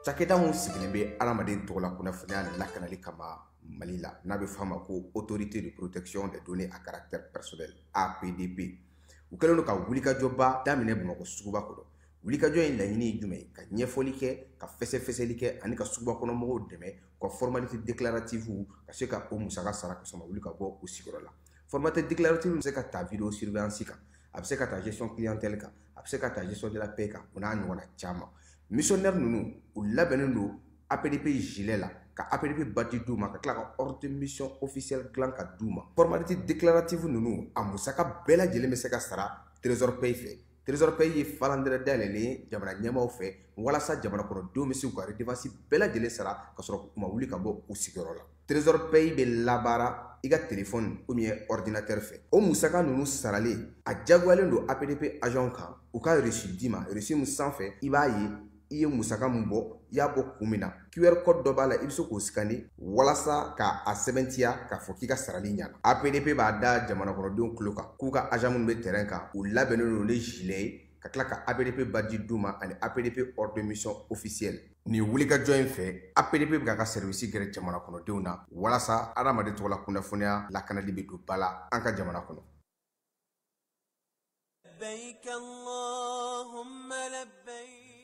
Cakɛda min sigilen bɛ adamaden tɔgɔ la kunnafoniya lakanali kama Mali la, n'a bɛ f'a ma ko Autorité de protection des données à caractère personnel, APDP, u kɛlen don ka wulikajɔba daminɛ Bamakɔ suguba kɔnɔ. Wulikajɔ in laɲini ye jumɛn ye? Ka ɲɛfɔli kɛ, ka fɛsɛfɛsɛli kɛ ani ka suguba kɔnɔ mɔgɔw dɛmɛ u ka formalité déclarative ka se ka o musaka sara ka sɔrɔ ka wuli ka bɔ u sigiyɔrɔ la. Formalité déclarative bɛ se ka ta vidéo surveillance kan, a bɛ se ka ta gestion clientèle kan, a bɛ se ka ta gestion de la paie kan, o n'a ɲɔgɔnna caman. Missionnaire ninnu, u labɛnnen don APDP gilet la, ka APDP badge d'u ma, ka tila ka ordre de mission officielle dilan ka d'u ma. Formalité déclarative ninnu, a musaka bɛɛ lajɛlen bɛ se ka sara Trésor Paye fɛ. Trésor Paye ye falandɛrɛ dayɛlɛlen ye jamana ɲɛmaaw fɛ walasa jamana kɔnɔdenw bɛ se k'u ka redevance bɛɛ lajɛlen sara ka sɔrɔ u ma wuli ka bɔ u sigiyɔrɔ la. Trésor Paye bɛ labaara i ka téléphone ou bien ordinateur fɛ. O musaka ninnu saralen, a diyagoyalen don APDP agent kan u ka reçu d'i ma, reçu min sanfɛ i b'a ye i ye musaka min bɔ, i y'a bɔ kun min na. QR code dɔ b'a la, i bɛ se k'o scanner walasa k'a sɛbɛntiya k'a fɔ k'i ka sarali ɲɛna. APDP b'a da jamana kɔnɔdenw tulo kan k'u ka agent minnu bɛ terrain kan, u labɛnnen don ni gilet ye, ka tila ka APDP badge d'u ma ani APDP ordre de mission officielle. Nin wulikajɔ in fɛ, APDP bɛ k'a ka service gɛrɛ jamana kɔnɔdenw na walasa adamaden tɔgɔ la kunnafoniya lakanali bɛ don ba la an ka jamana kɔnɔ.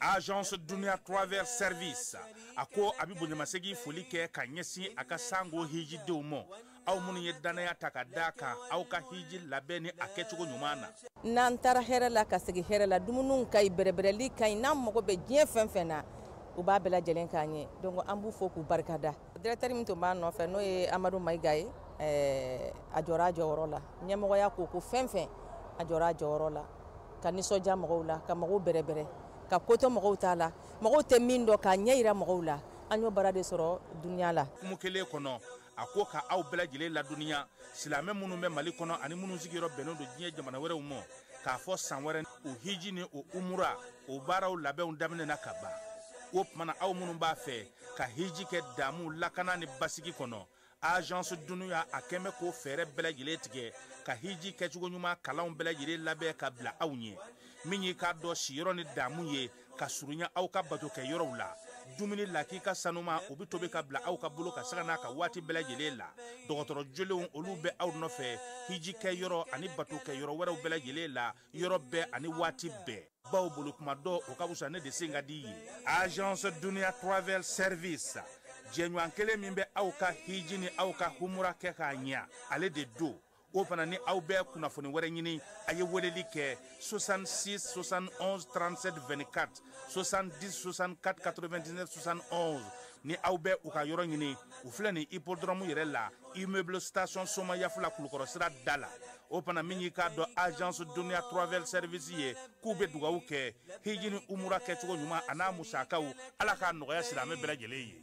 Agence Dunia Travel Service a ko a bɛ bonyamasegin foli kɛ ka ɲɛsin a ka sango hijidenw ma, aw minnu ye danaya ta ka d'a kan aw ka hiji labɛn ni a kɛcogo ɲuman na. N'an taara hɛrɛ la ka segin hɛrɛ la, dumuniw ka ɲi, bɛrɛbɛrɛli ka ɲi, n'an mago bɛ diɲɛ fɛn fɛn na, u b'a bɛɛ lajɛlen k'an ye. Donc an b'u fo k'u barikada. Directeur min tun b'an nɔfɛ, n'o ye Amadu Mayiga ye, a jɔra a jɔyɔrɔ la. Ɲɛmɔgɔya ko ko fɛn fɛn, a jɔra a jɔyɔrɔ la, ka nisɔndiya mɔgɔw la, ka mɔgɔw bɛrɛbɛrɛ, ka ko to mɔgɔw t'a la, mɔgɔw tɛ min dɔn k'a ɲɛ yira mɔgɔw la. An y'o baara de sɔrɔ dunuya la. Hukumu kelen kɔnɔ, a ko ka aw bɛɛ lajɛlen ladɔnniya, silamɛ minnu bɛ Mali kɔnɔ ani minnu sigiyɔrɔ bɛnnen don diɲɛ jamana wɛrɛw ma, k'a fɔ san wɛrɛ o hiji ni o umura o baaraw labɛnw daminɛna ka ban. O tuma na, aw minnu b'a fɛ ka hiji kɛ damu, lakana ni basigi kɔnɔ, Agence Dunuya a kɛn bɛ k'o fɛɛrɛ bɛɛ lajɛlen tigɛ ka hiji kɛcogo ɲuman kalanw bɛɛ lajɛlen labɛn ka bila aw ɲɛ. Min y'i k'a dɔn siyɔrɔ ni damu ye ka surunya aw ka bato kɛ yɔrɔw la, dumuni lakika sanuma o bɛ tobi ka bila aw ka bolo ka sanga n'a ka waati bɛɛ lajɛlen la. Dɔgɔtɔrɔ jolenw, olu bɛ aw nɔfɛ hiji kɛ yɔrɔ ani bato kɛ yɔrɔ wɛrɛw bɛɛ lajɛlen la, yɔrɔ bɛɛ ani waati bɛɛ. Baw bolo kuma dɔ o ka fisa ne de sen ka di ye. Agence Dunia Travel Service, jɛɲɔgɔn kelen min bɛ aw ka hiji ni aw ka humura kɛ k'a ɲɛ, ale de don. O fana ni aw bɛ kunnafoni wɛrɛ ɲini, a ye weleli kɛ 66 71 37 24, 70 64 99 71. Ni aw bɛ u ka yɔrɔ ɲini, u filɛ nin hippodrome yɛrɛ la, immeuble station Somayafula, Kulukɔrɔ sira da la. O fana min y'i k'a dɔn Agence Dunia Travel Service ye, k'u bɛ dugawu kɛ hiji ni umura kɛcogo ɲuman a n'a musakaw, Ala k'a nɔgɔya silamɛ bɛɛ lajɛlen ye.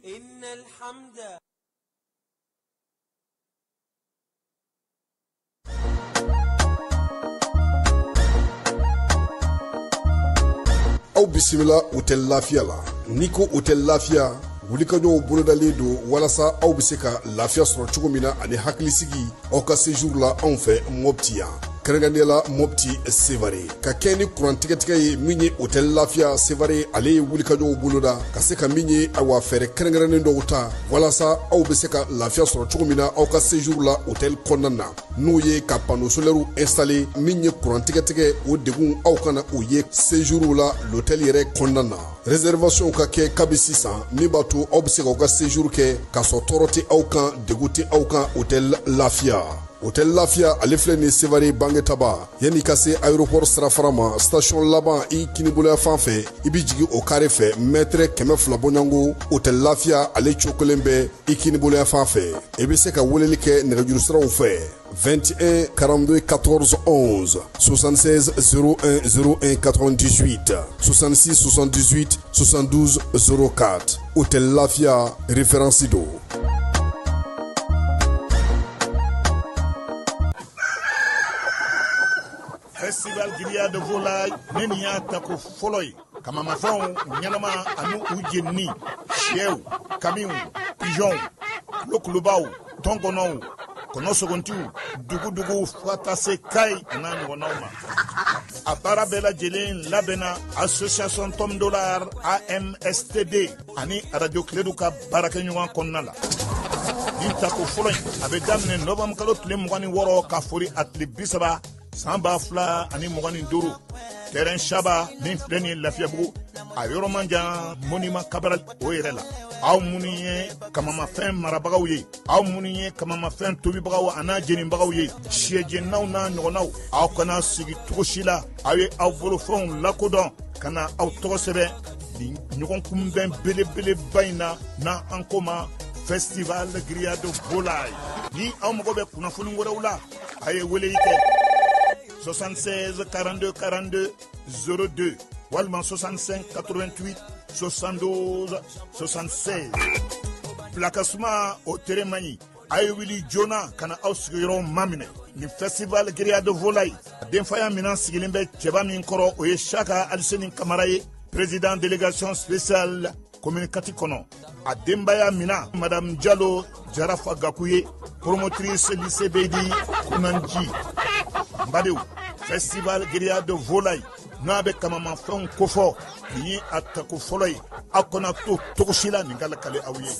Aw bisimila Hôtel Lafiya la. N'i ko Hôtel Lafiya, wulikajɔw bolodalen don walasa aw bɛ se ka lafiya sɔrɔ cogo min na ani hakilisigi aw ka séjour la anw fɛ Mopti yan, kɛrɛnkɛrɛnnenya la Mopti Sevare. Ka kɛ ni kuran tigɛtigɛ ye, min ye Hôtel Lafiya Sevare, ale ye wulikajɔw boloda ka se ka min ye, awa, fɛɛrɛ kɛrɛnkɛrɛnnen dɔw ta walasa aw bɛ se ka lafiya sɔrɔ cogo min na aw ka séjour la hôtel kɔnɔna na, n'o ye ka panneau solaire installé. Min ye kuran tigɛtigɛ, o degun aw kana o ye séjour la l'hôtel yɛrɛ kɔnɔna na. Réservation ka kɛ kabi sisan, min b'a to aw bɛ se k'aw ka séjour kɛ k'a sɔrɔ tɔɔrɔ tɛ aw kan, degun tɛ aw kan. Hôtel Lafiya, Hôtel Lafiya, ale filɛ nin Sevare Bangetaba, yanni ka se aéroport sirafara ma, station laban i kiniboloya fan fɛ, i bɛ jigin o carré fɛ, mètre 200 bɔɲɔgɔnko, Hôtel Lafiya ale cokolen bɛ i kiniboloya fan fɛ. I bɛ se ka weleli kɛ nɛgɛjuru siraw fɛ: 21 42 14 11, 76 01 01 98, 66 78 72 04. Hôtel Lafia, référence do. Festival Grillade de Volaille ne nin y'a tako fɔlɔ ye. Kamamafɛnw ɲɛnama ani u jenini, sɛw, kamiw, pigeonw, kulokulubaw, tɔnkɔnɔw, kɔnɔ sogontiw, dugudugu, fo ka taa se kayi a n'a ɲɔgɔnnaw ma. A baara bɛɛ lajɛlen labɛnna association Tom Dollar AMSTD ani radio Kledu ka baarakɛɲɔgɔn kɔnɔna la. Nin tako fɔlɔ in a bɛ daminɛ novembre kalo tile 26 ka fori a tile 30 san 2025 terrain Saba min filɛ nin ye Lafiyabugu a yɔrɔ man jan monument Cabral o yɛrɛ la. Aw minnu ye kamamafɛn marabagaw ye, aw minnu ye kamamafɛn tobibagaw an'a jenibagaw ye, sɛjɛnaw n'a ɲɔgɔnnaw, aw kana sigi cogo si la, aw ye aw bolofɛnw lakodɔn ka na aw tɔgɔ sɛbɛn nin ɲɔgɔn kunbɛn belebeleba in na n'an ko ma festival grillade volaille. Ni aw mago bɛ kunnafoni wɛrɛw la, a ye weleli kɛ 76 42 42 02 walima 65 88 72 76. Bilakasuma o tere man ɲi, a ye wuli joona ka na aw sigiyɔrɔw maminɛ. Nin festival grillade volaille denfaya minɛn sigilen bɛ cɛba min kɔrɔ, o ye Saka Aliseni Kamara ye, président délégation spéciale commune 4 kɔnɔ. A denbaya mina madame Jalo Jarafa Gaku ye, promotrice lycée Beydi Kunanji. N badenw, festival grillade volaille n'a bɛ kamamafɛnw kofɔ, nin ye a tako fɔlɔ ye, aw kana to cogo si la nin ka lakale aw ye.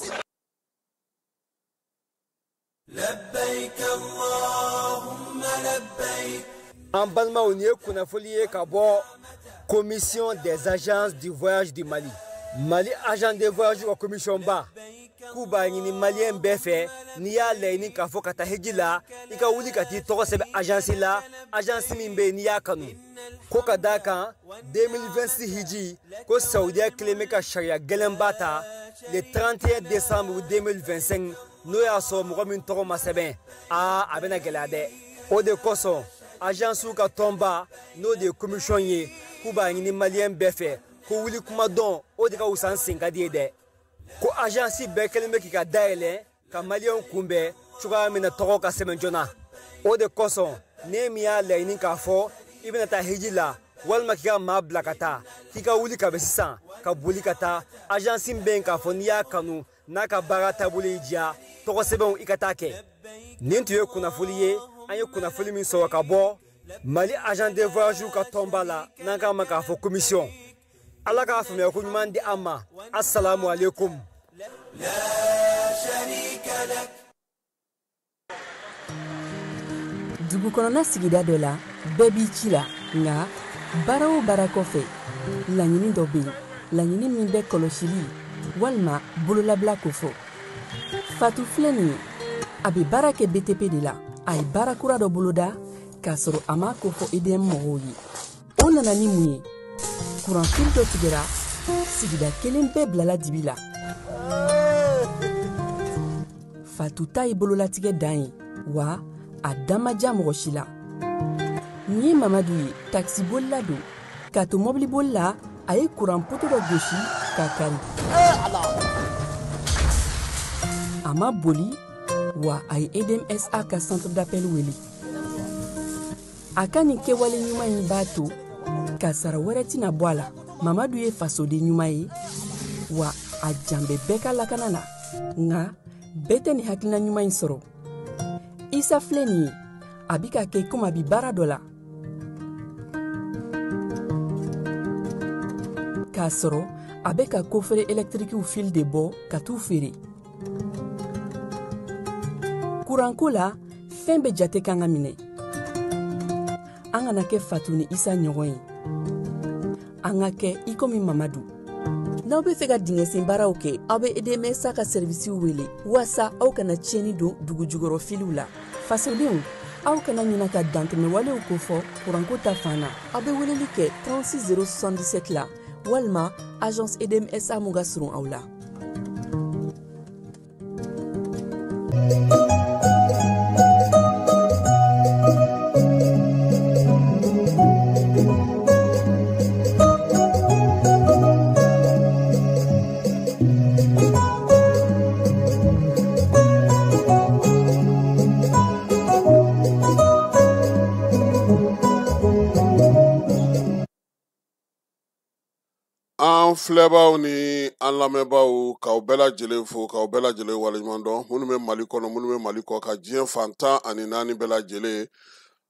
An balimaw, nin ye kunnafoli ye ka bɔ commission des agences du voyage du Mali. Mali agent de voyage ka commission ba k'u b'a ɲini maliyɛn bɛɛ fɛ, n'i y'a laɲini k'a fɔ ka taa hiji la, i ka wuli ka t'i tɔgɔ sɛbɛn agence la, agence min bɛ yen n'i y'a kanu. Ko ka d'a kan 2026 hiji ko Saudiya kelen bɛ ka sariya gɛlɛnba ta le 31 décembre 2025, n'o y'a sɔrɔ mɔgɔ min tɔgɔ ma sɛbɛn, aa a bɛna gɛlɛya dɛ. O de kosɔn agence ka tɔnba, n'o de ye commission ye, k'u b'a ɲini maliyɛn bɛɛ fɛ ko wuli kuma dɔn o de ka wusa n sen ka di ye dɛ. Ko agence bɛɛ kɛlen bɛ k'i ka dayɛlɛ ka maliyɛnw kunbɛn cogoya min na tɔgɔ ka sɛbɛn joona. O de kosɔn ne min y'a laɲini k'a fɔ i bɛna taa hiji la walima k'i ka maa bila ka taa, k'i ka wuli ka bɛ sisan ka boli ka taa agence min bɛ yen k'a fɔ n'i y'a kanu n'a ka baara taabolo y'i diya, tɔgɔ sɛbɛnw i ka taa kɛ. Nin tun ye kunnafoli ye, an ye kunnafoli min sɔrɔ ka bɔ Mali agent de voyage ka tɔnba la, n'an k'a ma k'a fɔ commission. Ala k'a faamuya ko ɲuman di an ma. Assalamu alaikum. Dugu kɔnɔna sigida dɔ la, bɛɛ b'i ci la, nka baara o baara kɔfɛ, laɲini dɔ bɛ yen, laɲini min bɛ kɔlɔsili walima bololabila kofɔ. Fatu filɛ nin ye, a bɛ baara kɛ BTP de la. A ye baara kura dɔ boloda k'a sɔrɔ a m'a kofɔ EDM mɔgɔw ye. O nana ni mun ye? Kuranfili dɔ tigɛra, sigida kelen bɛɛ bilala dibi la. Fatu ta ye bololatigɛ dan ye, wa a da ma diya mɔgɔ si la. Nin ye Mamadu ye, takisibolila don. K'a to mɔbiliboli la, a ye kuran poto dɔ gosi k'a kari. A ma boli, wa a ye EDMSA ka centre d'appel wele. A ka nin kɛwale ɲuman in b'a to kasara wɛrɛ tɛna bɔ a la. Mamadu ye fasoden ɲuman ye, wa a jan bɛ bɛɛ ka lakana la. Nka bɛɛ tɛ nin hakilina ɲuman in sɔrɔ. Isa filɛ nin ye, a bɛ ka kɛ komi a bɛ baara dɔ la, k'a sɔrɔ a bɛ ka kofere ɛlɛtirikiw fil de bɔ ka t'u feere. Kuranko la, fɛn bɛɛ jate kan ka minɛ. An kana kɛ Fatu ni Isa ɲɔgɔn ye, an ka kɛ i komi Mamadu. N'aw bɛ fɛ ka dingɛsen baaraw kɛ, aw bɛ EDMSA ka sɛrivisiw wele waasa aw kana tiɲɛni don dugu jukɔrɔ filiw la. Fasodenw, aw kana ɲina ka dantɛmɛwalew kofɔ kuranko ta fan na. Aw bɛ weleli kɛ 36 077 la walima agence EDMSA mun ka surun aw la. An filɛbaw ni an lamɛnbaw, k'aw bɛɛ lajɛlen fo, k'aw bɛɛ lajɛlen waleɲuman dɔn, minnu bɛ Mali kɔnɔ, minnu bɛ Mali kɔ, ka diɲɛ fan 14 bɛɛ lajɛlen.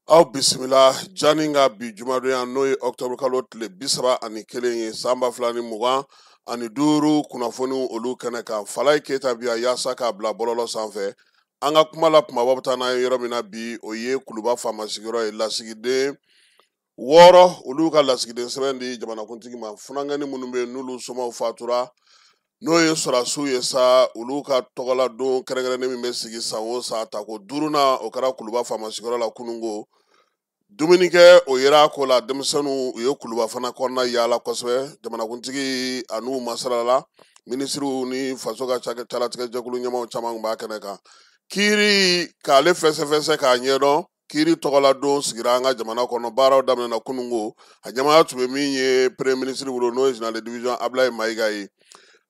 Aw bisimila Jani ka bi jumadonya n'o ye octobre kalo tile 31 ye san 2025 kunnafoniw olu kɛnɛ kan. Falaye Keyita bi yan yaasa k'a bila bɔlɔlɔ sanfɛ. An ka kuma la kumaba bɛ taa n'an ye yɔrɔ min na bi, o ye Kuluba faama sigiyɔrɔ ye. Lasigiden 6 olu ka lasigiden sɛbɛn di jamanakuntigi ma. Funankɛni minnu bɛ yen n'olu somaw fatura, n'o ye sɔrɔdasiw ye sa, olu ka tɔgɔladon kɛrɛnkɛrɛnnen min bɛ sigi san o san tako 5nan, o kɛra Kuluba faama sigiyɔrɔ la kununko. Dumunikɛ o yera a ko la, denmisɛnninw u ye Kuluba fana kɔnɔna yaala kosɛbɛ. Jamanakuntigi a n'u masala la, minisiriw ni faso ka calatigɛ jɛkulu ɲɛmaaw caman tun b'a kɛnɛ kan. Kiiri k'ale fɛsɛfɛsɛ k'a ɲɛdɔn, kiiri tɔgɔladon sigira an ka jamana kɔnɔ, baaraw daminɛna kununko. A ɲɛmaaya tun bɛ min ye premier ministre bolo, n'o ye général de division Ablaye Mayiga ye.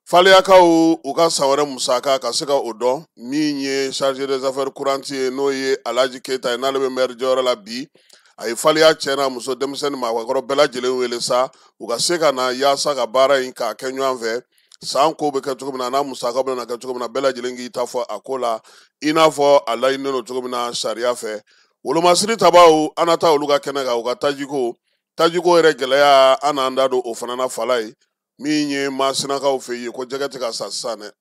Faleyakaw u ka san wɛrɛ musaka ka se ka o dɔn, min ye chargé des affaires courantes ye, n'o ye Alhaji Keyita ye, n'ale bɛ maire jɔyɔrɔ la bi. A ye faleya cɛ n'a muso, denmisɛnnin maakɔrɔ bɛɛ lajɛlen wele sa, u ka se ka na yaasa ka baara in k'a kɛ ɲɔgɔn fɛ. San ko bɛ kɛ cogo min na, n'a musaka bɛna kɛ cogo min na, bɛɛ lajɛlen k'i ta fɔ a ko la, i n'a fɔ a laɲininen don cogo min na sariya fɛ. Wolomasiri tabaw, an na taa olu ka kɛnɛ kan, u ka tajiko yɛrɛ gɛlɛya, an n'an da don o fana na. Falaye min ye Masinakaw fɛ yen, ko jɛgɛ tɛ ka sa sisan dɛ,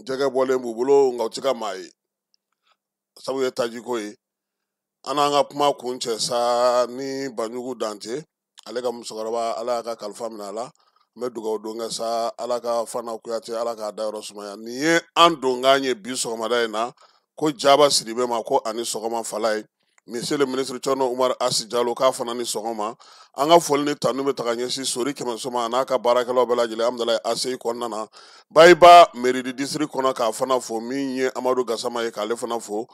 jɛgɛ bɔlen b'u bolo nka u tɛ ka maa ye, sabu ye tajiko ye. An n'an ka kuma kun cɛ sa ni Banjugu Dante, ale ka musokɔrɔba, Ala y'a ka kalifa minɛ a la. N bɛ dugawu don kɛ sa, Ala ka Fana Kuyate, Ala k'a dayɔrɔ sumaya. Nin ye an donkan ye bi sɔgɔmada in na, ko Jaba Sidibe ma ko ani sɔgɔma. Falaye, monsieur le ministre Thierno Oumar Asi Diallo, k'a fana ni sɔgɔma. An ka foli ni tanu bɛ taga ɲɛsin Sori Kɛmɛso ma, a n'a ka baarakɛlaw bɛɛ lajɛlen, Amudalayi ACI kɔnɔna na, Bayiba mairie du district kɔnɔ, k'a fana fo. Min ye Amadu Gasama ye, k'ale fana fo.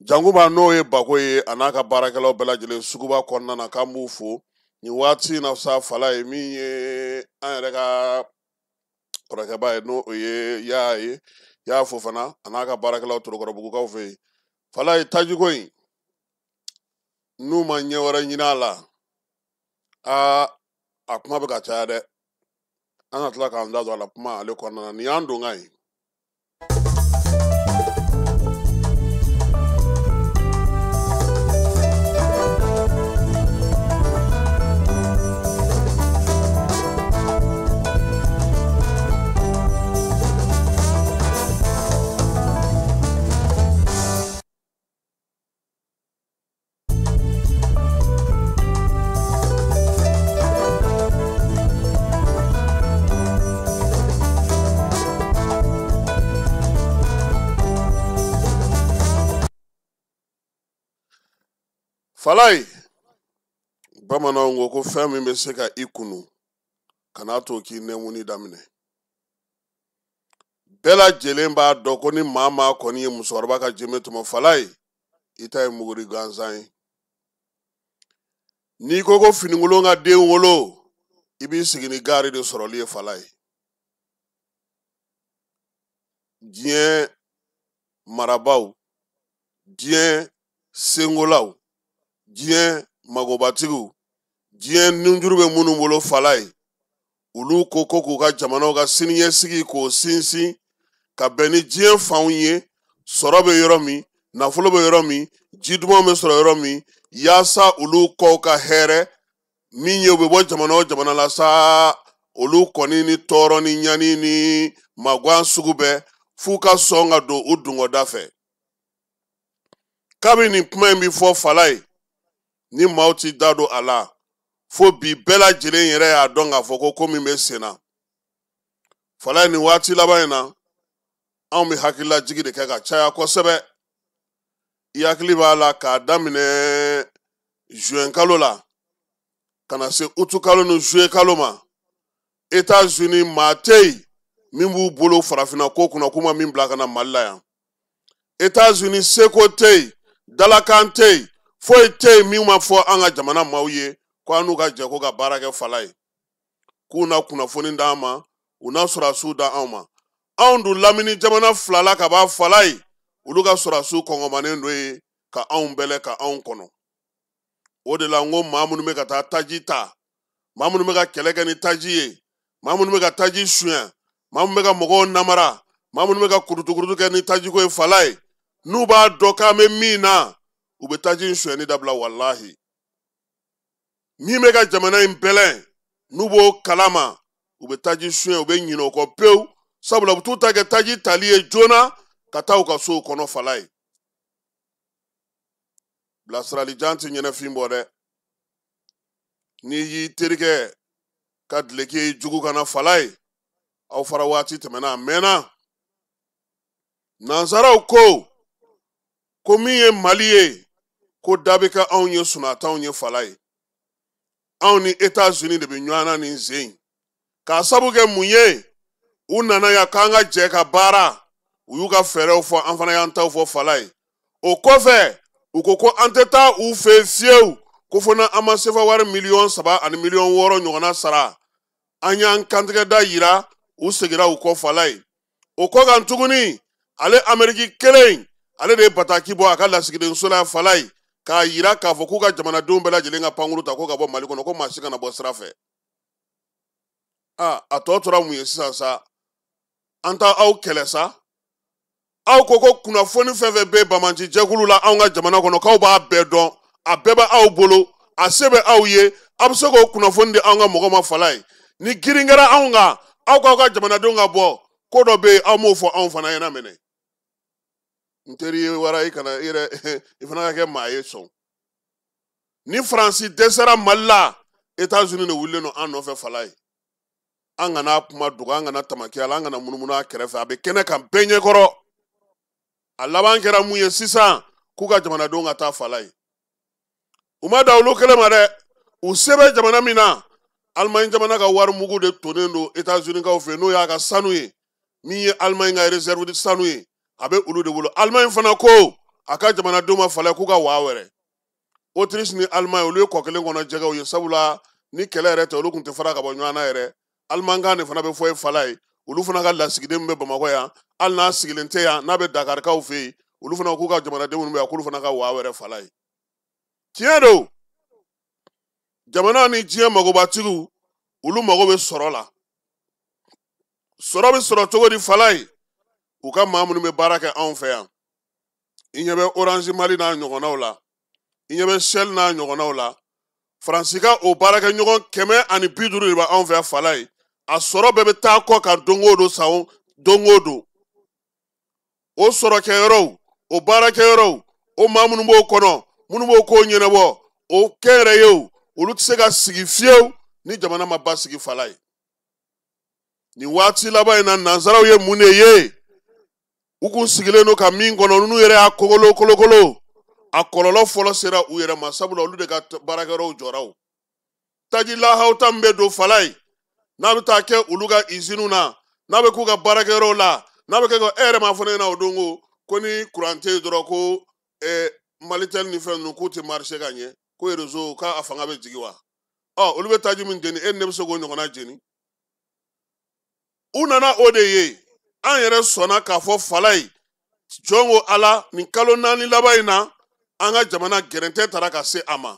Jankuba n'o ye Bako ye, a n'a ka baarakɛlaw bɛɛ lajɛlen suguba kɔnɔna na, k'an b'u fo nin waati in na sa. Falaye min ye an yɛrɛ ka kɔrɔkɛba ye, n'o ye Yaa ye, Yaa Fofana, a n'a ka baarakɛlaw Torokɔrɔbugukaw fɛ yen. Falaye, tajiko in n'u ma ɲɛ wɛrɛ ɲini a la, aa a kuma bɛ ka caya dɛ. An ka tila k'an da don a la kuma ale kɔnɔna na. Nin y'an donkan ye. Falaye, bamananw ko ko fɛn min bɛ se ka i kunu, kan'a to k'i nɛmuni daminɛ. Bɛɛ lajɛlen b'a dɔn ko ni maa kɔni ye musokɔrɔba ka jeme tɔmɔ, Falaye, i ta ye muguri gansan ye. N'i ko ko finikolon ka den wolo, i b'i sigi ni gaari de sɔrɔli ye. Falaye, diɲɛ marabaaw, diɲɛ sengolaw, diɲɛ magobatigiw, diɲɛ nunjuru bɛ minnu bolo, Falaye, olu ko ko k'u ka jamanaw ka siniɲɛsigi k'o sinsin ka bɛn ni diɲɛ fanw ye, sɔrɔ bɛ yɔrɔ min, nafolo bɛ yɔrɔ min, ji duman bɛ sɔrɔ yɔrɔ min, yaasa olu kɔw ka hɛrɛ min ye, u bɛ bɔ jamana o jamana la sa, olu kɔni ni tɔɔrɔ ni ɲani ni magan sugu bɛɛ, f'u ka sɔn ka don u dungɔda fɛ. Kabini nin kuma in bɛ fɔ, Falaye, ni maaw ti da don a la, fo bi bɛɛ lajɛlen yɛrɛ y'a dɔn k'a fɔ ko ko min bɛ sen na. Falaye, nin waati laban in na, anw bɛ hakililajigi de kɛ ka caya kosɛbɛ. I hakili b'a la k'a daminɛ juin kalo la ka na se utu kalo ni juillet kalo ma, États-Unis maa tɛ yen min b'u bolo farafinna ko kunna k'u ma min bila ka na Mali la yan. États-Unis seko tɛ yen, dalakan tɛ yen, foyi tɛ yen min ma fɔ an ka jamana maaw ye ko an n'u ka jɛ ko ka baara kɛ. Falaye, k'u na kunnafoni d'an ma, u na sɔrɔdasiw d'anw ma. Anw dun lamini jamana fila la ka ban, Falaye, olu ka sɔrɔdasiw kɔngɔmanen don ye ka anw bɛlɛ ka anw kɔnɔ. O de la n ko maa minnu bɛ ka taa taji ta, maa minnu bɛ ka kɛlɛ kɛ ni taji ye, maa minnu bɛ ka taji suɲɛ, maa minnu bɛ ka mɔgɔw namara, maa minnu bɛ ka kurutukurutu kɛ ni tajiko ye, Falaye, n'u b'a dɔn k'an bɛ min na, U bɛ taji in sonyɛni dabila walahi. Min bɛ ka jamana in bɛlɛn n'u b'o kalama, u bɛ taji suɲɛ, u bɛ ɲinɛ o kɔ pewu, sabula u bɛ t'u ta kɛ taji tali ye joona ka taa u ka sow kɔnɔ fala ye. Bilasiralijan tɛ ɲɛnɛfin bɔ dɛ. N'i y'i terikɛ ka duloki ye jugu kana fala ye, aw fara waati tɛmɛna a mɛnna. Nansaraw ko ko min ye Mali ye, ko da bɛ kɛ anw ye sunatɔnw ye fala ye. Anw ni États-Unis de bɛ ɲɔgɔn na nin sen in. K'a sabu kɛ mun ye, u nana yan k'an ka jɛ ka baara, u y'u ka fɛɛrɛw fɔ, an fana y'an taw fɔ fala ye. O kɔfɛ u ko ko an tɛ taa u fɛ fiyewu, ko fo n'an ma sefa wari 3 miliyɔn ani 6 miliyɔn ɲɔgɔnna sara. An y'an kantigɛ da yira, u seginna u kɔ fala ye. O kɔ kan tuguni, ale Ameriki kelen, ale de ye bataki bɔ a ka lasigidenso la fala ye, k'a yira k'a fɔ k'u ka jamanadenw bɛɛ lajɛlen ka pankuru ta ko ka bɔ Mali kɔnɔ, ko maa si kana bɔ sira fɛ. A tɔ tora mun ye sisan sa? An ta aw kɛlɛ sa. Aw ko ko kunnafoni fɛn fɛn bɛ banbanci jɛkulu la anw ka jamana kɔnɔ, k'aw b'a bɛɛ dɔn, a bɛɛ bɛ aw bolo, a se bɛ aw ye, aw bɛ se k'o kunnafoni di anw ka mɔgɔ ma fala ye. Ni girin kɛra anw kan, aw k'aw ka jamanadenw ka bɔ, ko dɔ bɛ yen aw m'o fɔ anw fana ɲɛna mɛnɛ. N teri ye wara, i kana i yɛrɛ i fana ka kɛ maa ye sɔn. Ni Faransi dɛsɛra Mali la, États-Unis de wulilen don an nɔfɛ fala ye. An kana kuma dogo, an kana tamaki a la, an kana munumunu a kɛrɛfɛ, a bɛ kɛnɛ kan bɛɛ ɲɛkɔrɔ. A laban kɛra mun ye sisan? K'u ka jamanadenw ka taa fala ye. U ma da olu kɛlɛ ma dɛ. U se bɛ jamana min na, Alimaɲi jamana ka wari mugu de tonnen don États-Unis kaw fɛ, n'o y'a ka sanu ye, min ye Alimaɲi ka réserve de sanu ye, a bɛ olu de bolo. Alimaɲi fana ko a ka jamanadenw ma fala k'u ka waa wɛrɛ. Autriche ni Alimaɲi, olu ye kɔ kelen kɔnɔ jɛgɛw ye, sabula ni kɛlɛ yɛrɛ tɛ, olu tun tɛ fara ka bɔ ɲɔgɔn na yɛrɛ. Alimankan de fana bɛ fɔ ye fala ye. Olu fana ka lasigiden min bɛ Bamakɔ yan, hali n'a sigilen tɛ yan, n'a bɛ Dakarikaw fɛ yen, olu fana k'u ka jamanadenw minnu bɛ yan, k'olu fana ka waa wɛrɛ fala ye. Tiɲɛ don, jamana ni diɲɛ magobatigiw, olu mago bɛ sɔrɔ la. Sɔrɔ bɛ sɔrɔ cogo di fala ye? U ka maa minnu bɛ baara kɛ anw fɛ yan, i ɲɛ bɛ Orange Mali n'a ɲɔgɔnnaw la, i ɲɛ bɛ Shell n'a ɲɔgɔnnaw la. Faransi ka o baarakɛɲɔgɔn 150 de bɛ anw fɛ yan fala ye. A sɔrɔ bɛɛ bɛ taa kɔ kan don o don, san don o don. O sɔrɔkɛyɔrɔw, o baarakɛyɔrɔw, o maa minnu b'o kɔnɔ, minnu b'o ko ɲɛnabɔ, o kɛnyɛrɛyew, olu tɛ se ka sigi fiyewu ni jamana ma basigi fala ye. Nin waati laban in na, nansaraw ye mun de ye? U kun sigilen don ka min kɔnɔ, n'u yɛrɛ y'a kogolo kolokolo, a kɔlɔlɔ fɔlɔ sera u yɛrɛ ma, sabula olu de ka baarakɛyɔrɔw jɔra. O taji lahawuta min bɛ don fala ye, n'a bɛ taa kɛ olu ka iziniw na, n'a bɛ k'u ka baarakɛyɔrɔw la, n'a bɛ kɛ e yɛrɛ m'a fɔ ne ɲɛna o don ko ni kuran tɛ yen dɔrɔn, ko Malitel ni fɛn ninnu k'u tɛ marché ka ɲɛ, ko réseau k'a fanga bɛ jigin wa? Ɔ, olu bɛ taji min jeni, e ni ne bɛ se k'o ɲɔgɔnna jeni? U nana o de ye. An yɛrɛ sɔnna k'a fɔ fala ye, jɔn ko Ala, nin kalo 4 laban in na, an ka jamana gɛrɛntɛ taara ka se a ma,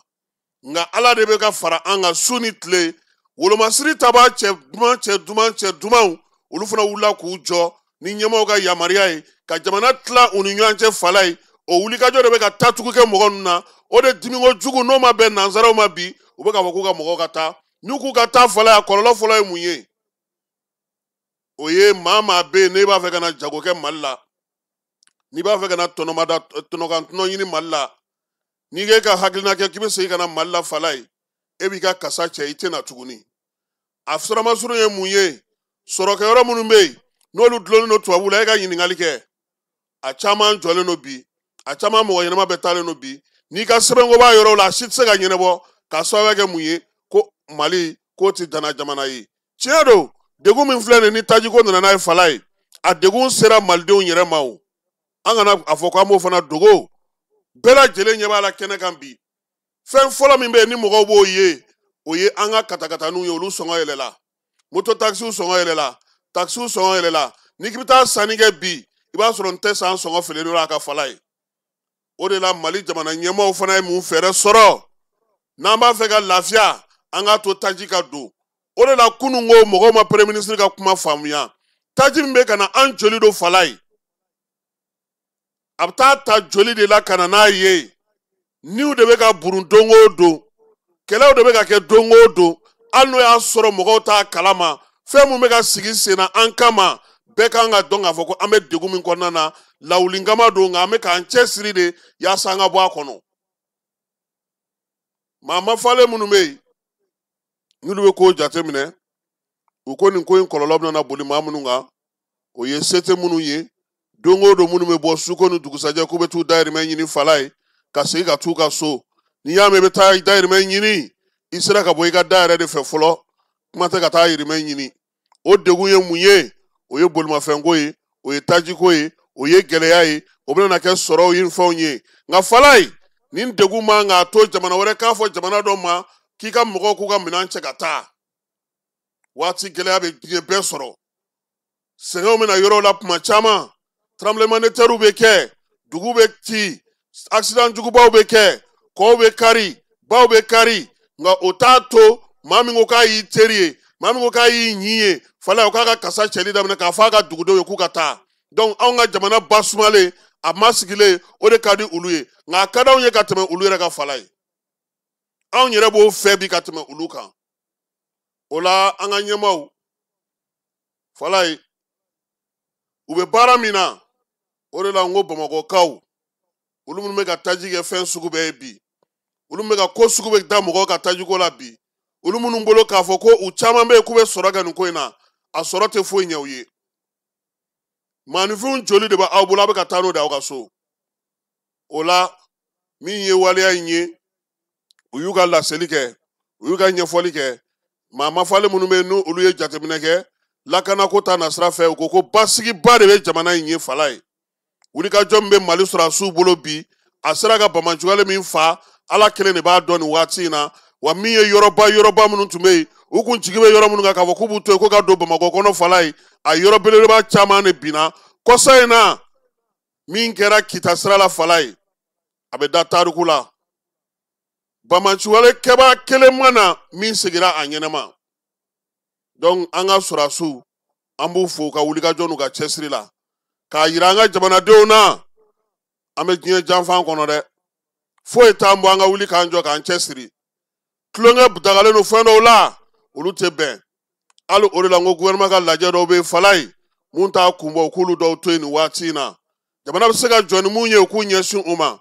nka Ala de bɛ ka fara an kan su ni tile. Wolomasiri tabaa cɛ duman, cɛ duman, cɛ dumanw, olu fana wulila k'u jɔ ni ɲɛmaaw ka yamaruya ye ka jamana tila u ni ɲɔgɔn cɛ fala ye. O wulikajɔ de bɛ ka tatugu kɛ mɔgɔ ninnu na. O de dimiko jugu n'o ma bɛn nansaraw ma bi, u bɛ k'a fɔ k'u ka mɔgɔw ka taa. N'u k'u ka taa fala ye, a kɔlɔlɔ fɔlɔ ye mun ye? O ye maa maa bɛ yen n'e b'a fɛ ka na jago kɛ Mali la, n'i b'a fɛ ka na tɔnɔmada tɔnɔkan tɔnɔ ɲini Mali la, n'i k'e ka hakilina kɛ k'i bɛ segin ka na Mali la fala ye, e b'i ka kasa cɛ, i tɛ na tuguni. A siramasurun ye mun ye? Sɔrɔkɛyɔrɔ minnu bɛ yen n'olu dulonnen don tubabuw la, e ka ɲininkali kɛ, a caman jɔlen don bi, a caman mɔgɔ ɲɛnama bɛɛ taalen don bi. N'i ka sɛbɛnko b'a yɔrɔ la, a si tɛ se ka ɲɛnabɔ, k'a sababuya kɛ mun ye? Ko Mali k'o tɛ danna jamana ye. Tiɲɛ don, degun min filɛ nin ni tajiko nana n'a ye fala ye, a degun sera malidenw yɛrɛ ma. O an kana a fɔ k'an b'o fana dogo, bɛɛ lajɛlen ɲɛ b'a la kɛnɛ kan bi. Fɛn fɔlɔ min bɛ yen ni mɔgɔw b'o ye, o ye an ka katakataniw ye. Olu sɔngɔ yɛlɛla, moto takisiw sɔngɔ yɛlɛla, takisiw sɔngɔ yɛlɛla. N'i k'i bɛ taa sanni kɛ bi, i b'a sɔrɔ n tɛ san sɔngɔ feere a ka fala ye. O de la Mali jamana ɲɛmaaw fana ye mun fɛɛrɛ sɔrɔ? N'an b'a fɛ ka lafiya, an k'a to taji ka don. O de la kunun ko mɔgɔw ma premier ministre ka kuma faamuya. Taji min bɛ ka na an joli don fala ye, a bɛ taa ta joli de la ka na n'a ye. Niw de bɛ ka burun don o don, kɛlɛw de bɛ ka kɛ don o don, hali n'o y'a sɔrɔ mɔgɔw t'a kalama. Fɛn mun bɛ ka sigi sen na an kama, bɛɛ kan ka dɔn k'a fɔ ko an bɛ degun min kɔnɔna na, lawuli kama don, nka an bɛ k'an cɛsiri de yaasa an ka bɔ a kɔnɔ. Maa mafalen minnu bɛ yen n'olu bɛ ko jateminɛ, u ko nin ko in kɔlɔlɔ bɛna boli maa minnu kan, o ye se tɛ minnu ye, don o don minnu bɛ bɔ suko ni dugusajɛ k'u bɛ t'u dayirimɛ ɲini fala ye ka segin ka t'u ka so. N'i y'a mɛn i bɛ taa dayirimɛ ɲini, i sera ka bɔ i ka da yɛrɛ de fɛ fɔlɔ, kuma tɛ ka taa yirimɛ ɲini. O degun ye mun ye? O ye bolimafɛnko ye, o ye tajiko ye, o ye gɛlɛya ye, o bɛna kɛ sɔrɔw ye fɛnw ye. Nka fala ye, nin degun man k'a to jamana wɛrɛ k'a fɔ jamana dɔ ma k'i ka mɔgɔw k'u ka minɛn cɛ ka taa. Waati gɛlɛya bɛ diɲɛ bɛɛ sɔrɔ, sɛgɛnw bɛna yɔrɔw la kuma caman, tremblement de terre bɛ kɛ, dugu bɛ ci, accident jugubaw bɛ kɛ, kɔw bɛ kari, baw bɛ kari. Nka o t'a to maa min ko k'a y'i teri ye, maa min ko k'a y'i ɲin ye, fala o k'a ka kasa cɛli daminɛ k'a fɔ a ka dugudenw ye k'u ka taa. Donc anw ka jamana ba sumalen, a ma sigilen, o de ka di olu ye, nka a ka d'anw ye ka tɛmɛ olu yɛrɛ ka fala ye. Anw yɛrɛ b'o fɛ bi ka tɛmɛ olu kan. O la an ka ɲɛmaaw fala ye, u bɛ baara min na, o de la n ko bamakɔkaw, olu minnu bɛ ka taji kɛ fɛn sugu bɛɛ ye bi, olu bɛ ka ko sugu bɛ da mɔgɔw ka tajiko la bi, olu minnu bolo k'a fɔ ko u caman bɛ yen k'u bɛ sɔrɔ kɛ nin ko in na, a sɔrɔ tɛ foyi ɲɛ u ye. Maaninfinw joli de bɛ aw bolo, a bɛ ka taa n'o de aw ka so. O la min ye waleya in ye, u y'u ka laseli kɛ, u y'u ka ɲɛfɔli kɛ. Maa mafalen minnu bɛ yen n'olu olu ye jateminɛ kɛ lakanako ta nasira fɛ, u ko ko basigiba de bɛ jamana in ye fala ye. Wulikajɔ min bɛ Mali sɔrɔdasiw bolo bi, a sera ka bamajuwale min fa, Ala kelen de b'a dɔn nin waati in na. Wa min ye yɔrɔba yɔrɔba minnu tun bɛ yen, u kun jigi bɛ yɔrɔ minnu kan k'a fɔ k'u b'u to yen ko ka don Bamakɔ kɔnɔ fala ye, a yɔrɔ belebeleba caman de binna kɔsa in na. Min kɛra Kita sira la fala ye, a bɛ da tariku la. Bamaciwale kɛbaa kelen ma na min seginna a ɲɛnɛma. Donc an ka sɔrɔdasiw, an b'u fo u ka wulikajɔ n'u ka cɛsiri la k'a yira an ka jamanadenw na, an bɛ diɲɛ janfan kɔnɔ dɛ, foyi t'an bɔ an ka wuli k'an jɔ k'an cɛsiri. Tulonkɛ dagalen don fɛn dɔw la, olu tɛ bɛn. Hali o de la n ko gouvernement ka lajɛ dɔw bɛ yen fala ye, mun t'a kun bɔ, u k'olu dɔw to yen nin waati in na. Jamana bɛ se ka jɔ ni mun ye, u k'u ɲɛsin o ma.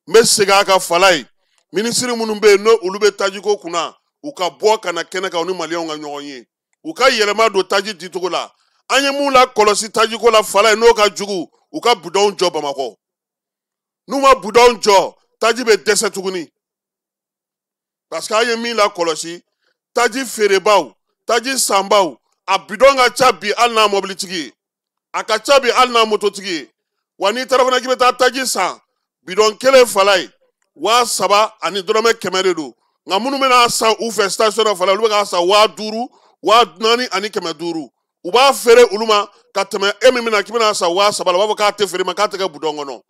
N bɛ segin a kan fala ye, minisiri minnu bɛ yen n'o olu bɛ tajiko kunna, u ka bɔ ka na kɛnɛ kan, u ni maliyɛnw ka ɲɔgɔn ye, u ka yɛlɛma don taji dicogo la. An ye mun la kɔlɔsi tajiko la fala ye, n'o ka jugu, u ka budɔnw jɔ Bamakɔ. N'u ma budɔnw jɔ, taji bɛ dɛsɛ tuguni, parce que an ye min la kɔlɔsi, taji feerebaw, taji sanbaw, a bidɔn ka ca bi hali n'a mɔbilitigi ye, a ka ca bi hali n'a mototigi ye. Wa n'i taara fana k'i bɛ taa taji san, bidɔn kelen fala ye 3100 de don, nka minnu bɛna san u fɛ station na fala, olu bɛ k'a san 5000, 4500. U b'a feere olu ma ka tɛmɛ e min bɛna k'i bɛna san 3000 la, u b'a fɔ k'a tɛ feere ma, k'a tɛ kɛ bidɔn kɔnɔ.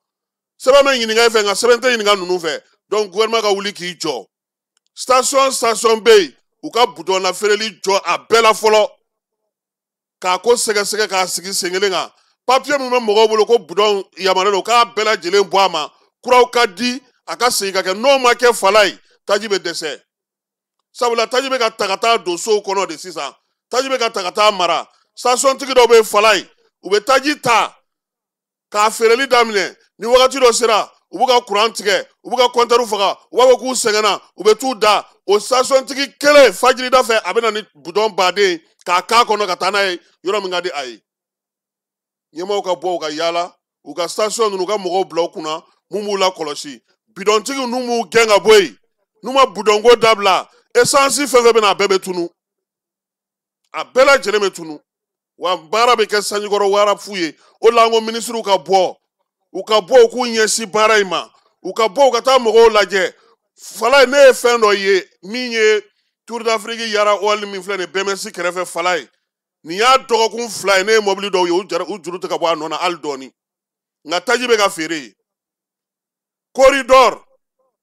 Sɛbɛn bɛ ɲininka e fɛ, nka sɛbɛn tɛ ɲininka ninnu fɛ. Donc gouvernement ka wuli k'i jɔ, station station bɛ yen, u ka bidɔn na feereli jɔ a bɛɛ la fɔlɔ, k'a ko sɛgɛsɛgɛ k'a sigi sen kelen kan. Papiye min bɛ mɔgɔw bolo ko bidɔn yamaruya don, k'a bɛɛ lajɛlen bɔ a ma, kuraw ka di, a ka segin ka kɛ. N'o ma kɛ fala ye, taji bɛ dɛsɛ, sabula taji bɛ ka ta ka taa don sow kɔnɔ de sisan, taji bɛ ka ta ka taa mara. Station tigi dɔw bɛ fala ye, u bɛ taji ta k'a feereli daminɛ, ni wagati dɔ sera, u b'u ka kuran tigɛ, u b'u ka kɔntɛriw faga, u b'a fɔ k'u sɛgɛnna, u bɛ t'u da. O station tigi kelen, fajirida fɛ, a bɛ na ni budɔn baden k'a k'a kɔnɔ ka taa n'a ye yɔrɔ min ka di a ye. Ɲɛmaaw ka bɔ, u ka yaala u ka station ninnu, u ka mɔgɔw bila u kunna mun b'u la kɔlɔsi. Bidɔntigiw n'u m'u gɛn ka bɔ yen, n'u ma budɔnko dabila, esansi fɛn fɛn bɛ na, a bɛɛ bɛ tunu, a bɛɛ lajɛlen bɛ tunu, wa baara bɛ kɛ sanjikɔrɔ wara fu ye. O de la an ko minisiriw ka bɔ, u ka bɔ, u k'u ɲɛsin baara in ma, u ka bɔ, u ka taa mɔgɔw lajɛ fala ye. Ne ye fɛn dɔ ye min ye Tour d'Afrique Yara Oil min filɛ nin ye BMS kɛrɛfɛ fala ye, nin y'a dɔgɔkun 2 ye, ne ye mɔbili dɔw ye, u juru tɛ ka bɔ a nɔ na hali dɔɔni, nka taji bɛ ka feere yen. Corridor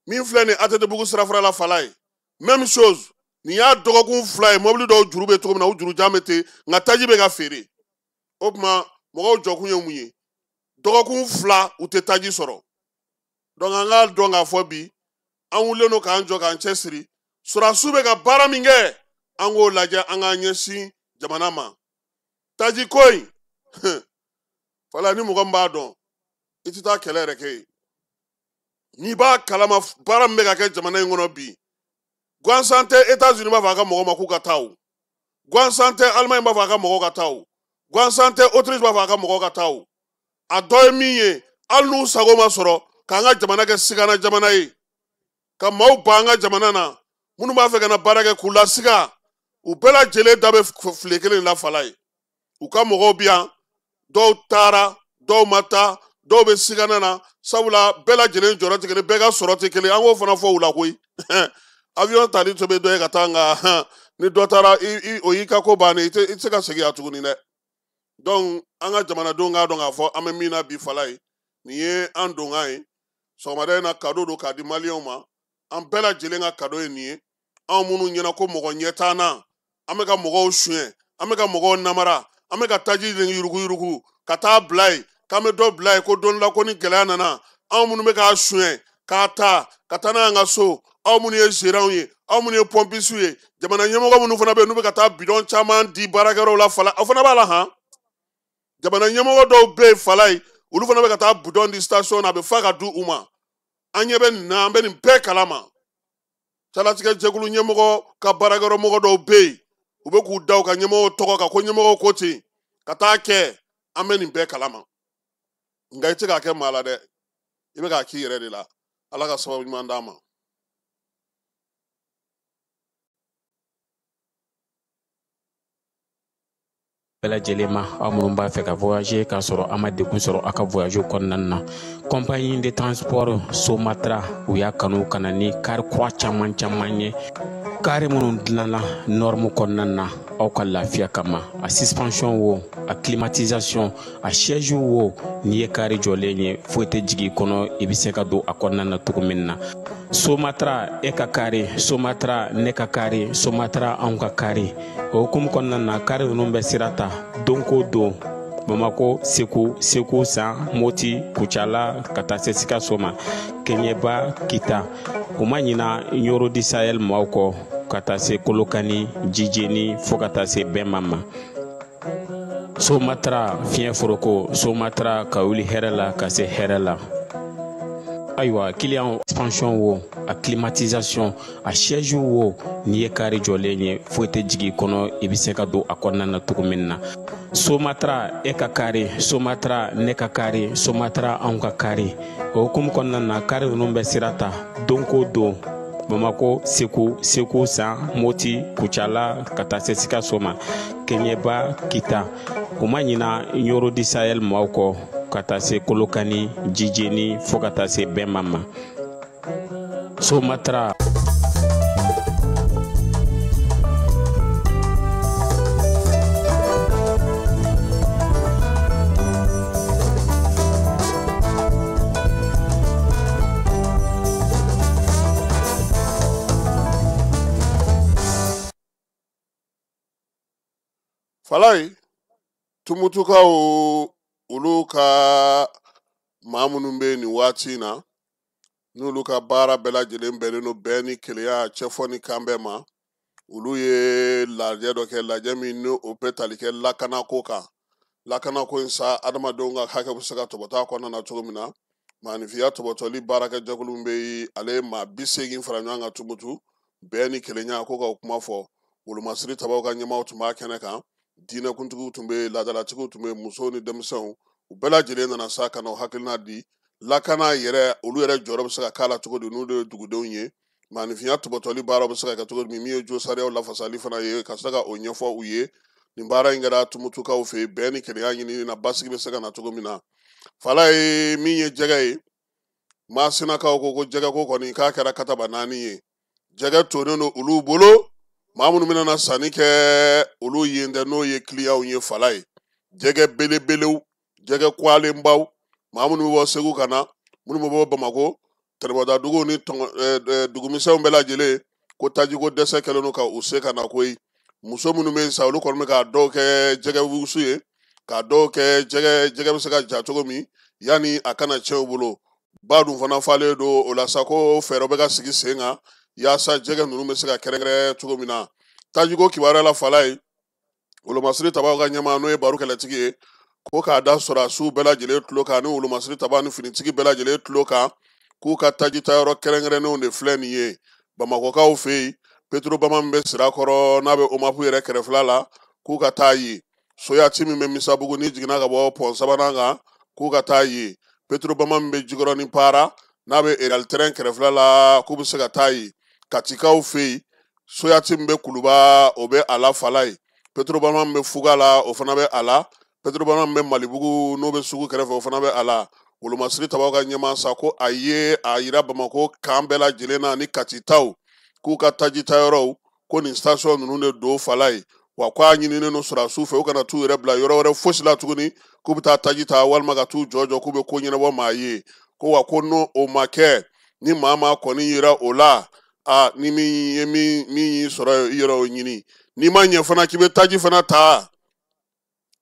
min filɛ nin ye ATT-bugu sirafara la fala ye, même chose, nin y'a dɔgɔkun 2 ye, mɔbili dɔw juru bɛ cogo min na, u juru jan bɛ ten, nka taji bɛ ka feere. O tuma mɔgɔw jɔkun ye mun ye? Dɔgɔkun 2 u tɛ taji sɔrɔ. Donc an k'a dɔn k'a fɔ bi An wulilen don k'an jɔ k'an cɛsiri. Sɔrɔdasiw bɛ ka baara min kɛ, an k'o lajɛ, an k'an ɲɛsin jamana ma. Taji ko in, fala ni mɔgɔ min b'a dɔn, i tɛ taa kɛlɛ yɛrɛ kɛ yen. N'i b'a kalama baara min bɛ ka kɛ jamana in kɔnɔ bi, gansan tɛ États-Unis b'a fɔ a ka mɔgɔw ma k'u ka taa o. Gansan tɛ Allemagne b'a fɔ a ka mɔgɔw ka taa o. Gansan tɛ Autriche b'a fɔ a ka mɔgɔw ka taa o. A dɔ ye min ye, hali n'u sago ma sɔrɔ k'an ka jamana kɛ sigana jamana ye, ka maaw ban an ka jamana na, minnu b'a fɛ ka na baara kɛ k'u lasiga, u bɛɛ lajɛlen da bɛ file kelen la fala ye. U ka mɔgɔw bi yan, dɔw taara, dɔw ma taa, dɔw bɛ sigana na, sabula bɛɛ lajɛlen jɔyɔrɔ tɛ kelen, bɛɛ ka sɔrɔ tɛ kelen. An k'o fana fɔ u la koyi. Avion tali to bɛ dɔ ye ka taa, nka ni dɔ taara, o y'i ka ko bannen, i tɛ se ka segin a tuguni dɛ. Donc an ka jamanadenw k'a dɔn k'a fɔ an bɛ min na bi fala ye, nin ye an donkan ye. Sɔgɔmada in na cadeau don k'a di maliyɛnw ma. An bɛɛ lajɛlen ka cadeau ye nin ye. Anw minnu ɲɛna ko mɔgɔ ɲɛ t'an na, an bɛ ka mɔgɔw suɲɛ, an bɛ ka mɔgɔw namara, an bɛ ka taji de yuruguyurugu ka taa bila yen, k'an bɛ dɔ bila yen ko don la ko ni gɛlɛya nana, anw minnu bɛ k'a suɲɛ k'a ta ka taa n'a y'an ka so, aw minnu ye gérants ye, aw minnu ye pompistes ye, jamana ɲɛmɔgɔ minnu fana bɛ yen n'u bɛ ka taa bidɔn caman di baarakɛyɔrɔw la fala, aw fana b'a la han. Jamana ɲɛmɔgɔ dɔw bɛ yen fala ye, olu fana bɛ ka taa bidɔn di station na, a bɛ fa ka di u ma. An ɲɛ bɛ nin na, an bɛ nin bɛɛ kalama. Calatigɛ jɛkulu ɲɛmɔgɔ ka baarakɛyɔrɔ mɔgɔ dɔw bɛ yen, u bɛ k'u da u ka ɲɛmɔgɔw tɔgɔ kan ko ɲɛmɔgɔw ko ten ka taa kɛ, an bɛ nin bɛɛ kalama. Nka i tɛ k'a kɛ maa la dɛ, i bɛ k'a k'i yɛrɛ de la. Ala ka sababu ɲuman d'an ma. Bɛɛ lajɛlen ma, aw minnu b'a fɛ ka voyager k'a sɔrɔ a ma degun sɔrɔ aw ka voyage kɔnɔna na, compagnie de transport Somatra, u y'a kanu ka na ni kari kura caman caman ye, kari minnu dilanna norme kɔnɔna na aw ka lafiya kama. A suspension wo, a climatisation, a siège wo, n'i ye kari jɔlen ye, foyi tɛ jigin i kɔnɔ, i bɛ se ka don a kɔnɔna na cogo min na. Somatra e ka kari, Somatra ne ka kari, Somatra anw ka kari. O hukumu kɔnɔna na, kari ninnu bɛ sira ta don ko don, Bamako, Segu, Segu San, Moti, Kucala, ka taa se Sikaso ma, Keɲeba, Kita. U ma ɲina Ɲoro di Sahel maaw kɔ, ka taa se Kolokani, Jijeni, fo ka taa se Bɛnba ma. Somatra fiɲɛ foroko, Somatra ka wuli hɛrɛ la ka se hɛrɛ la. Ayiwa, client suspension wo, a climatisation, a siège wo, n'i ye kari jɔlen ye, foyi tɛ jigin i kɔnɔ, i bɛ se ka don a kɔnɔna na cogo min na. Somatra e ka kari, Somatra ne ka kari, Somatra anw ka kari. O hukumu kɔnɔna na, kari ninnu bɛ sira ta don ko don, Bamako, Segu, Segu San, Moti, Kucala, ka taa se Sikaso ma, Keɲeba, Kita. U ma ɲina Ɲoro di Sahel maaw kɔ, ka taa se Kolokani, Jijeni, fo ka taa se Bɛnba ma. Somatra. Falaye, Tumutukaw olu ka maa minnu bɛ nin waati in na, n'olu ka baara bɛɛ lajɛlen bɛnnen don bɛn ni kelenya, cɛfɔ ni kanbɛn ma, olu ye lajɛ dɔ kɛ, lajɛ min ni o bɛ tali kɛ lakanako kan. Lakanako in sa, adamadenw ka hakɛ bɛ se ka tɔbɔtɔ a kɔnɔna na cogo min na. Maaninfinya tɔbɔtɔli baarakɛjɛkulu min bɛ yen, ale ye maa 80 fara ɲɔgɔn kan Tumutu, bɛn ni kelenya ko ka kuma fɔ. Wolomasiri tabaw ka ɲɛmaaw tun b'a kɛnɛ kan, diinɛkuntigiw tun bɛ yen, laadalatigiw tun bɛ yen, musow ni denmisɛnw, u bɛɛ lajɛlen nana sa ka na o hakilina di. Lakana yɛrɛ, olu yɛrɛ jɔyɔrɔ bɛ se ka k'a la cogo di, n'olu de ye dugudenw ye. Maaninfinya tɔbɔtɔli baaraw bɛ se ka kɛ cogo di, min ye jo sariyaw lafasali fana ye, ka se ka o ɲɛfɔ u ye. Nin baara in kɛra Tumutukaw fɛ yen, bɛn ni kelenya ɲinini na, basigi bɛ se ka na cogo min na. Fala ye min ye jɛgɛ ye, Masinakaw ko ko jɛgɛko kɔni k'a kɛra kataba naani ye. Jɛgɛ tonnen don olu bolo, maa minnu bɛna na sanni kɛ olu yen dɛ, n'o ye kiliyanw ye. Fala ye jɛgɛ belebelew, jɛgɛ kwalenbaw, maa minnu bɛ bɔ Segu ka na, minnu bɛ bɔ Bamakɔ, Tɛnɛbɔdaduguw ni dugumisɛnw bɛɛ lajɛlen, ko tajiko dɛsɛ kɛlen don ka u se ka na koyi. Muso minnu bɛ yen sa, olu kɔni bɛ k'a dɔw kɛ jɛgɛ wusu ye, k'a dɔw kɛ jɛgɛ bɛ se ka ja cogo min yanni a kana tiɲɛ u bolo. Ba dun fana falen don o la sa, ko fɛɛrɛ bɛ ka sigi sen kan yaasa jɛgɛ ninnu bɛ se ka kɛrɛnkɛrɛn cogo min na. Tajiko kibaruya la fala ye, wolomasiri tabaw ka ɲɛmaa n'o ye baro kɛlɛtigi ye, ko k'a da sɔrɔdasiw bɛɛ lajɛlen tulo kan ani wolomasiri taba ni finitigi bɛɛ lajɛlen tulo kan, k'u ka taji tayɔrɔ kɛrɛnkɛrɛnnenw de filɛ nin ye. Bamakɔkaw fɛ yen, petrobama min bɛ sira kɔrɔ n'a bɛ omapu yɛrɛ kɛrɛfɛla la, k'u ka taa yen. Soyati min bɛ Misabugu ni jiginna ka bɔ pɔn sabanan kan, k'u ka taa yen. Petrobama min bɛ Jikɔrɔni Para n'a bɛ Eral tɛrɛn kɛrɛfɛla la, k'u bɛ se ka taa yen. Katikaw fɛ yen, soyati min bɛ Kuluba, o bɛ a la fala ye. Petrobama min bɛ Fuga la, o fana bɛ a la. Petrobama min bɛ Malibugu n'o bɛ sugu kɛrɛfɛ, o fana bɛ a la. Wolomasiri tabaw ka ɲɛmaa sa ko a ye a yira Bamakɔ kan bɛɛ lajɛlen na ni Katitaw k'u ka taji tayɔrɔw ko nin station ninnu de don fala ye. Wa ko a ɲininen don sɔrɔdasiw fɛ, u kana t'u yɛrɛ bila yɔrɔ wɛrɛ fosi la tuguni k'u bɛ taa taji ta walima ka t'u jɔ jɔ k'u bɛ ko ɲɛnabɔ maa ye. Ko wa ko n'o o ma kɛ, ni maa maa kɔni yera o la, a ni min ye min y'i sɔrɔ i yɛrɛ o ɲini. N'i ma ɲɛ fana k'i bɛ taji fana ta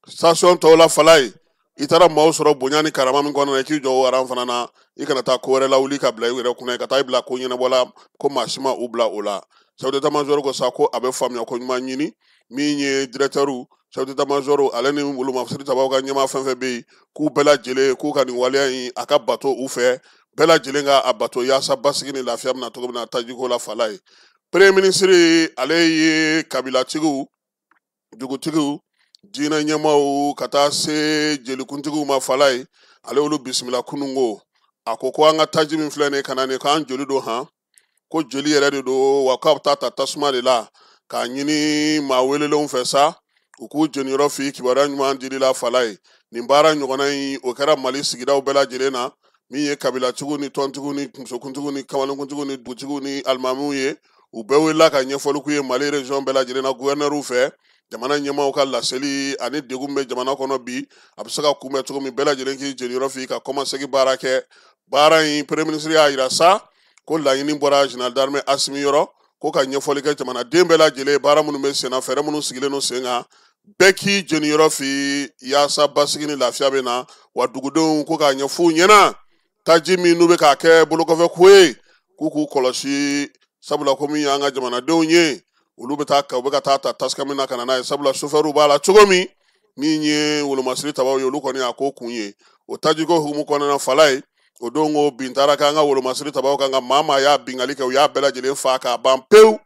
station tɔw la fala ye, i taara maaw sɔrɔ bonya ni karama min kɔnɔna na, i k'i jɔ o aran fana na, i kana taa ko wɛrɛ lawuli ka bila i yɛrɛ kunna, ka taa i bila ko ɲɛnabɔ la ko maa si ma u bila o la. Chef d'état major ko sa ko a bɛ faamuya ko ɲuman ɲini min ye directeur chef d'état major ale ni wolomasiri tabaw ka ɲɛmaa fɛn fɛn bɛ yen, k'u bɛɛ lajɛlen k'u ka nin waleya in a ka bato u fɛ, bɛɛ lajɛlen ka a bato yaasa basigi ni lafiya bɛna cogo min na tajiko la fala ye. Premier ministre ale ye kabilatigiw, dugutigiw, diinɛ ɲɛmaaw ka taa se jelikuntigiw ma fala ye, ale olu bisimila kununko. A ko ko an ka taji min filɛ nin ye ka na nin k'an joli don han, ko joli yɛrɛ de don, wa k'a bɛ taa ta tasuma de la k'a ɲini maa welelenw fɛ sa u k'u jeniyɔrɔ fi kibaruya ɲuman dili la fala ye. Nin baara ɲɔgɔnna in o kɛra Mali sigidaw bɛɛ lajɛlen na, min ye kabilatigiw ni tɔntigiw ni musokuntigiw ni kamalenkuntigiw ni dugutigiw ni alimamiw ye, u bɛɛ wulila ka ɲɛfɔli k'u ye Mali région bɛɛ lajɛlen na gouverneur fɛ. Jamana ɲɛmaaw ka laseli ani degun bɛ jamana kɔnɔ bi, a bɛ se ka kunbɛn cogo min, bɛɛ lajɛlen k'i jeniyɔrɔ fi ka kɔmasegin baara kɛ. Baara in premier ministre y'a yira sa ko laɲini bɔra général d'armée Asimi yɔrɔ ko ka ɲɛfɔli kɛ jamanaden bɛɛ lajɛlen, baara minnu bɛ sen na, fɛɛrɛ minnu sigilen don sen kan, bɛɛ k'i jeniyɔrɔ fi yaasa basigi ni lafiya bɛ na. Wa dugudenw ko k'a ɲɛf'u ɲɛna taji min n'u bɛ k'a kɛ bolokɔfɛ ko ye, k'u k'u kɔlɔsi, sabula ko min y'an ka jamanadenw ye, olu bɛ taa u bɛ ka taa ta tasuma min na ka na n'a ye, sabula sofɛriw b'a la cogo min, min ye wolomasiri tabaw ye, olu kɔni y'a ko kun ye. O tajiko hukumu kɔnɔna fala ye, o don ko bin taara k'an ka wolomasiri tabaw kan, ka maa maa y'a bingali kɛ, u y'a bɛɛ lajɛlen fa k'a ban pewu.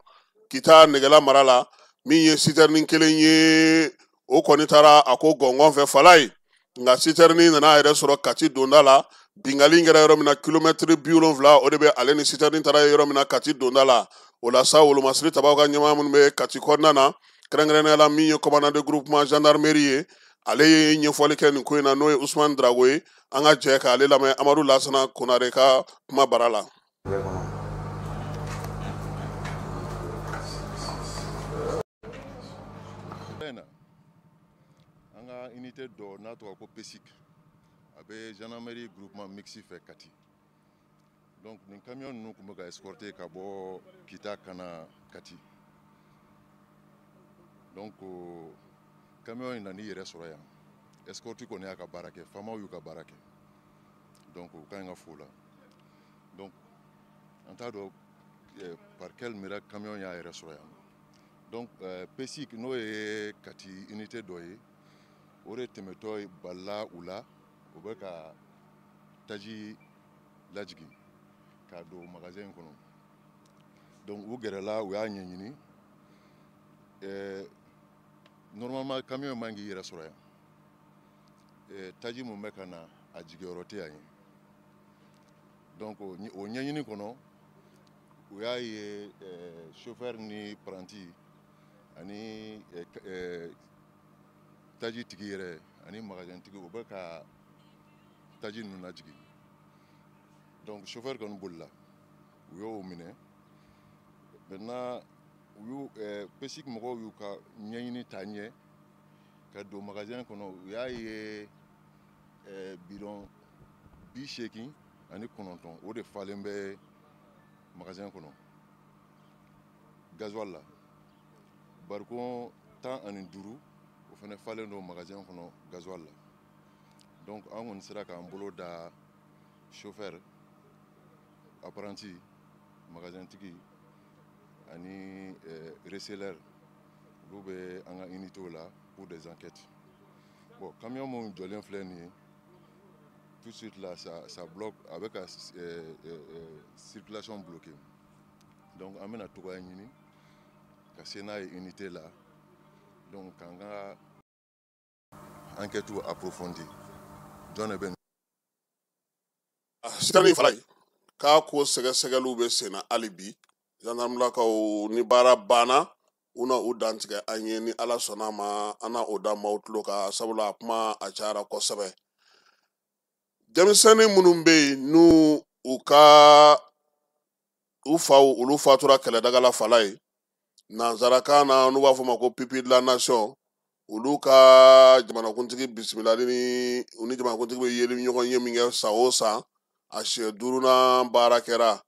Kita nɛgɛla mara la, min ye sitɛrini kelen ye, o kɔni taara a ko gɔngɔn fɛ fala ye, nka sitɛrini nana a yɛrɛ sɔrɔ Kati donda la. Bingali kɛra yɔrɔ min na, kilomɛtiri 70 o de bɛ ale ni sitɛrini taara yɔrɔ min na Kati donda la. O la sa wolomasiri tabaw ka ɲɛmaa minnu bɛ Kati kɔnɔna na, kɛrɛnkɛrɛnnenya la min ye commandant de groupement gendarmerie ye, ale ye ɲɛfɔli kɛ nin ko in na, n'o ye Usumani Darago ye. An ka jɛ k'ale lamɛn Amadu Lasana Konare ka kuma bara la. An ka unité dɔ n'a tɔgɔ ko PESIC, a bɛ gendarmerie groupement mixte fɛ Kati. Donc nin camion ninnu tun bɛ ka escorter ka bɔ Kita ka na Kati. Donc camion in nan'i yɛrɛ sɔrɔ yan. Escorte kɔni y'a ka baara kɛ, faamaw y'u ka baara kɛ. Donc u ka ɲi ka fo la. Donc an t'a dɔn par quel miracle camion y'a yɛrɛ sɔrɔ yan. Donc PESIC n'o ye Kati unité dɔ ye, o de tɛmɛtɔ balila u la, u bɛ ka taji lajigin k'a don magasin in kɔnɔ. Donc u gɛrɛla, u y'a ɲɛɲini. Normalement camion man k'i yɛrɛ sɔrɔ yan. Taji mun bɛ ka na, a jigiyɔrɔ tɛ yan ye. Donc o ɲɛɲini kɔnɔ, u y'a ye chauffeur ni apprenti ani taji tigi yɛrɛ ani magasin tigi, u bɛ ka taji ninnu lajigin. Donc chauffeur kɔni bolila, u y'o minɛ. Maintenant u y'u PESIC mɔgɔw y'u ka ɲɛɲini ta ɲɛ ka don magasin kɔnɔ, u y'a ye bidon 89 o de falen bɛ magasin kɔnɔ gasoil la. Barikon 15 o fana falen don magasin kɔnɔ gasoil la. Donc an kɔni sera k'an bolo da Chauffeur, apprenti, magasin tigi ani receleur, olu bɛ an ka unité la pour des enquêtes. Bon, camion mun jɔlen filɛ nin ye tout de suite là, ça bloque, a bɛ ka circulation bloquée. Donc an bɛna cogoya ɲini ka se n'a ye unité la, donc k'an ka enquête approfondi, jɔn de bɛ. Sitani fala ye k'a ko sɛgɛsɛgɛliw bɛ sen na hali bi. Gendarmelakaw, ni baara banna, u na u dantigɛ an ye. Ni Ala sɔnna a ma, an na o da maaw tulo kan, sabula a kuma a cayara kosɛbɛ. Denmisɛnnin minnu bɛ yen, n'u u ka u faw olu fatura kɛlɛdaga la, fala ye, nanzarakan na n'u b'a fɔ ma ko pupille de la nation, olu ka jamanakuntigi bisimilali ni u ni jamanakuntigi bɛ yeli ɲɔgɔn ye min kɛ san o san, a siɲɛ duurunan baara kɛra.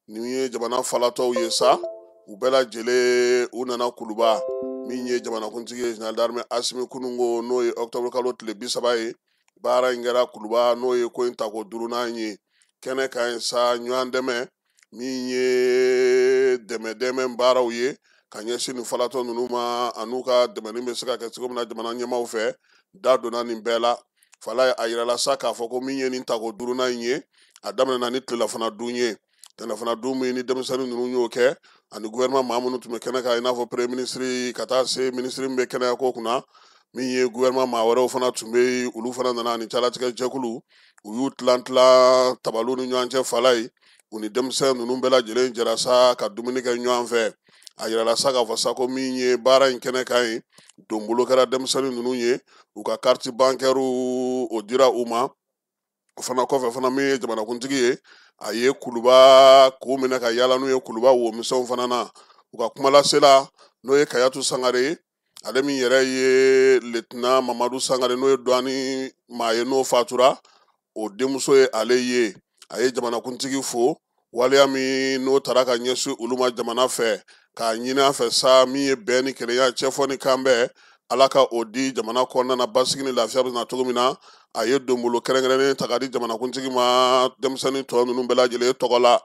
Nin ye jamana falatɔw ye sa, u bɛɛ lajɛlen u nana Kuluba. Min ye jamanakuntigi ye, général d'armée Asimi Kunungo, n'o ye octobre kalo tile 30 ye, baara in kɛra Kuluba, n'o ye ko in tako duurunan ye kɛnɛ kan yen sa. Ɲɔgɔn dɛmɛ min ye dɛmɛ dɛmɛ baaraw ye ka ɲɛsin nin falatɔ ninnu ma, an'u ka dɛmɛni bɛ se ka kɛ cogo min na jamana ɲɛmaaw fɛ, da donna nin bɛɛ la. Fala a yirala sa k'a fɔ ko min ye nin tako duurunan in ye, a daminɛna ni tilelafana dun ye, tilelafana dun min ni denmisɛnnin ninnu y'o kɛ, ani gouvernement maa minnu tun bɛ kɛnɛ kan, i n'a fɔ premier ministre ka taa se ministre min bɛ kɛnɛya ko kunna. Min ye gouvernement maa wɛrɛw fana tun bɛ yen, olu fana nana, ani calatigɛ jɛkulu, u y'u tilan tilan tabaliw ni ɲɔgɔn cɛ. Fala ye, u ni denmisɛn ninnu bɛɛ lajɛlen jɛra sa ka dumuni kɛ ɲɔgɔn fɛ. A yirala sa k'a fɔ sa ko min ye baara in kɛnɛ kan ye, donbolo kɛra denmisɛnnin ninnu ye, u ka carte bancaire o dira u ma. O fana kɔfɛ fana, min ye jamanakuntigi ye, a ye Kuluba k'u minɛ ka yala n'u ye Kuluba womisɛnw fana na. U ka kumalasela, n'o ye Kayatu Sangare ye, ale min yɛrɛ ye lieutenant Mamadu Sangare, n'o ye douane maa ye, n'o fatura, o denmuso ye, ale ye, a ye jamanakuntigi fo waleya min n'o taara ka ɲɛsin olu ma jamana fɛ, k'a ɲini a fɛ sa, min ye bɛn ni kelenya, cɛfɔ ni kanbɛn, Ala ka o di jamana kɔnɔna na, basigi ni lafiya bɛ na cogo min na. A ye donbolo kɛrɛnkɛrɛnnen ta ka di jamanakuntigi ma denmisɛnnin tɔ ninnu bɛɛ lajɛlen tɔgɔ la.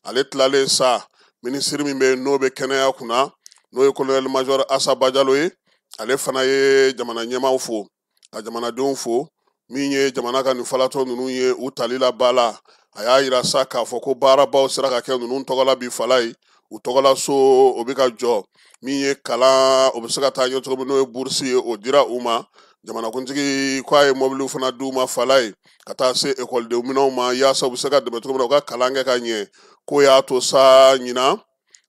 Ale tilalen sa, minisiri min bɛ yen n'o bɛ kɛnɛya kunna, n'o ye colonel major Asa Bajalo ye, ale fana ye jamana ɲɛmaaw fo ka jamanadenw fo min ye jamana ka nin falatɔ ninnu ye u tali la ba la. A y'a yira sa k'a fɔ ko baarabaw sera ka kɛ ninnu tɔgɔ la bi. Fala ye, u tɔgɔla so o bɛ ka jɔ, min ye kalan o bɛ se ka taa ɲɛ cogo min, n'o ye bourse ye, o dira u ma. Jamanakuntigi ko a ye mɔbiliw fana d'u ma, fala ye, ka taa se ekɔlidenw minɛnw ma, yaasa u bɛ se ka dɛmɛ cogo min na u ka kalan kɛ ka ɲɛ. K'o y'a to sa, ɲinan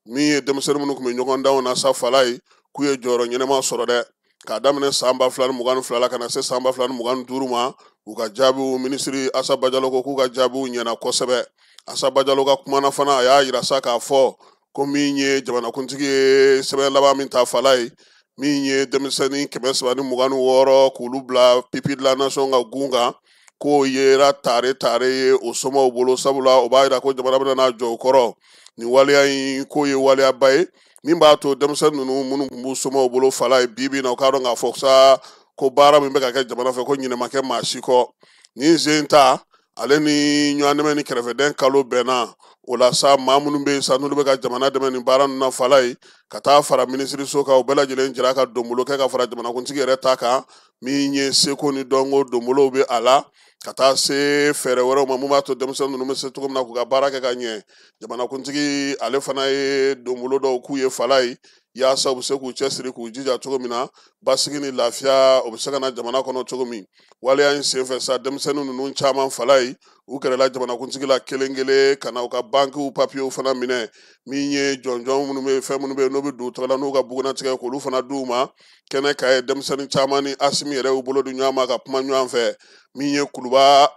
min ye denmisɛnnin minnu tun bɛ ɲɔgɔn danw na sa, fala ye, k'u ye jɔyɔrɔ ɲɛnama sɔrɔ dɛ, k'a daminɛ san 2022 la ka na se san 2025 ma. U ka jaabiw, minisiri Asa Bajalo ko k'u ka jaabiw ɲɛna kosɛbɛ. Asa Bajalo ka kumana fana, a y'a yira sa k'a fɔ ko min ye jamanakuntigi ye sɛbɛn laban min ta, fala ye, min ye denmisɛnnin 326 k'olu bila pupille de la nation ka gun kan, k'o yera tare tare ye o somaw bolo, sabula o b'a yira ko jamana bɛna n'a jɔ o kɔrɔ. Nin waleya in k'o ye waleyaba ye min b'a to denmisɛnnin ninnu minnu tun b'u somaw bolo, fala ye, bi bi in na, u k'a dɔn k'a fɔ sa ko baara min bɛ ka kɛ jamana fɛ, ko ɲinɛ ma kɛ maa si kɔ. Nin sen ta, ale ni ɲɔgɔn dɛmɛ ni kɛrɛfɛdɛn kalo bɛnna o la sa, maa minnu bɛ yen sa n'olu bɛ ka jamana dɛmɛ nin baara ninnu na, fala ye, ka taa fara minisiriso kan, u bɛɛ lajɛlen jɛra ka donbolo kɛ ka fara jamanakuntigi yɛrɛ ta kan. Min ye seko ni dɔnko donbolow bɛ a la, ka taa se fɛɛrɛ wɛrɛw ma mun b'a to denmisɛnnin ninnu bɛ se cogo min na k'u ka baara kɛ ka ɲɛ. Jamanakuntigi ale fana ye donbolo dɔw k'u ye, fala ye, yaasa u bɛ se k'u cɛsiri k'u jija cogo min na, basigi ni lafiya o bɛ se ka na jamana kɔnɔ cogo min. Waleya in senfɛ sa, denmisɛnnin ninnu caman, fala ye, u kɛrɛla jamanakuntigi la kelen kelen ka na u ka bankiw papiyew fana minɛ. Min ye jɔnjɔn minnu bɛ, fɛn minnu bɛ yen n'o bɛ don u tɔgɔ la, n'u ka bugunnatigɛ, k'olu fana d'u ma kɛnɛ kan ye. Denmisɛnnin caman ni Asimi yɛrɛ y'u bolo di ɲɔgɔn ma ka kuma ɲɔgɔn fɛ. Min ye Kuluba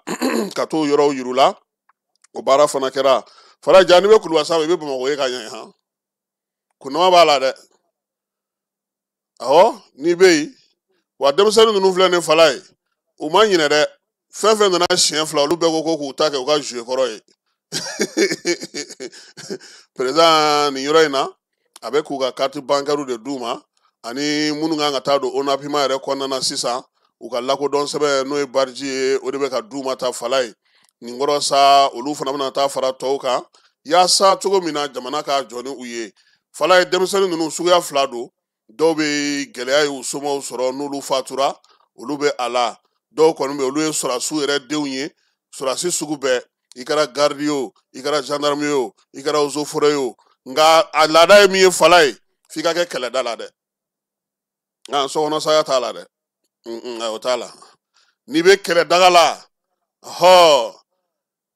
ka t'o yɔrɔw yir'u la, o baara fana kɛra. Faraja, n'i bɛ Kuluba sanfɛ, i bɛ Bamakɔ ye ka ɲɛ han, kunnama b'a la dɛ. Awɔ, n'i bɛ yen wa, denmisɛnnin ninnu filɛ nin, fala ye, u ma ɲinɛ dɛ. Fɛn fɛn nana siɲɛ fila, olu bɛɛ ko ko k'u ta kɛ u ka jouet kɔrɔ ye. Président nin yɔrɔ in na, a bɛ k'u ka carte bancaire de d'u ma, ani minnu kan ka taa don ONAPIMA yɛrɛ kɔnɔna na sisan, u ka lakodɔn sɛbɛn, n'o ye badge ye, o de bɛ ka d'u ma ta, fala ye. Nin kɔrɔ sa, olu fana bɛna taa fara tɔw kan yaasa cogo min na jamana k'a jɔ ni u ye. Fala ye, denmisɛnnin ninnu suguya fila don. Dɔw bɛ gɛlɛya y'u somɔgɔw sɔrɔ, n'olu fatura, olu bɛ a la. Dɔw kɔni bɛ, olu ye sɔrɔdasiw yɛrɛ denw ye. Sɔrɔdasi sugu bɛɛ, i kɛra garidi ye o, i kɛra gendarme ye o, i kɛra eaux et forêts ye o, nka a laada ye min ye, fala ye, f'i ka kɛ kɛlɛda la dɛ. Nka sokɔnɔ saya t'a la dɛ, o t'a la. N'i bɛ kɛlɛdaga la, hɔ,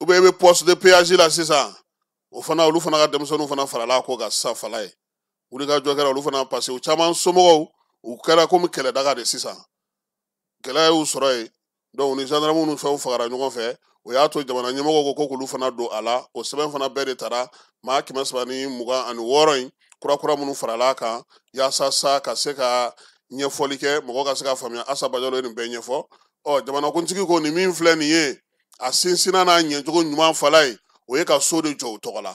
ou bien i bɛ poste de péage la sisan, o fana, olu fana ka denmisɛnninw fana farala a ko kan sisan. Fala ye, wulikajɔ kɛra olu fana, parce que u caman somɔgɔw, u kɛra komi kɛlɛdaga de sisan, gɛlɛya y'u sɔrɔ yen. Donc ni gendarme ni fɛnw fagara ɲɔgɔn fɛ, o y'a to jamana ɲɛmɔgɔw ko k'olu fana don a la. O sɛbɛn fana bɛɛ de tara, maa 326 in kura kura minnu farala a kan, yaasa sa ka se ka ɲɛfɔli kɛ, mɔgɔ ka se ka faamuya. Asa Bajalo ye nin bɛɛ ɲɛfɔ. Ɔ, jamanakuntigi ko nin min filɛ nin ye, a sinsinna n'a ɲɛcogo ɲuman, fala ye, o ye ka so de jɔ u tɔgɔ la.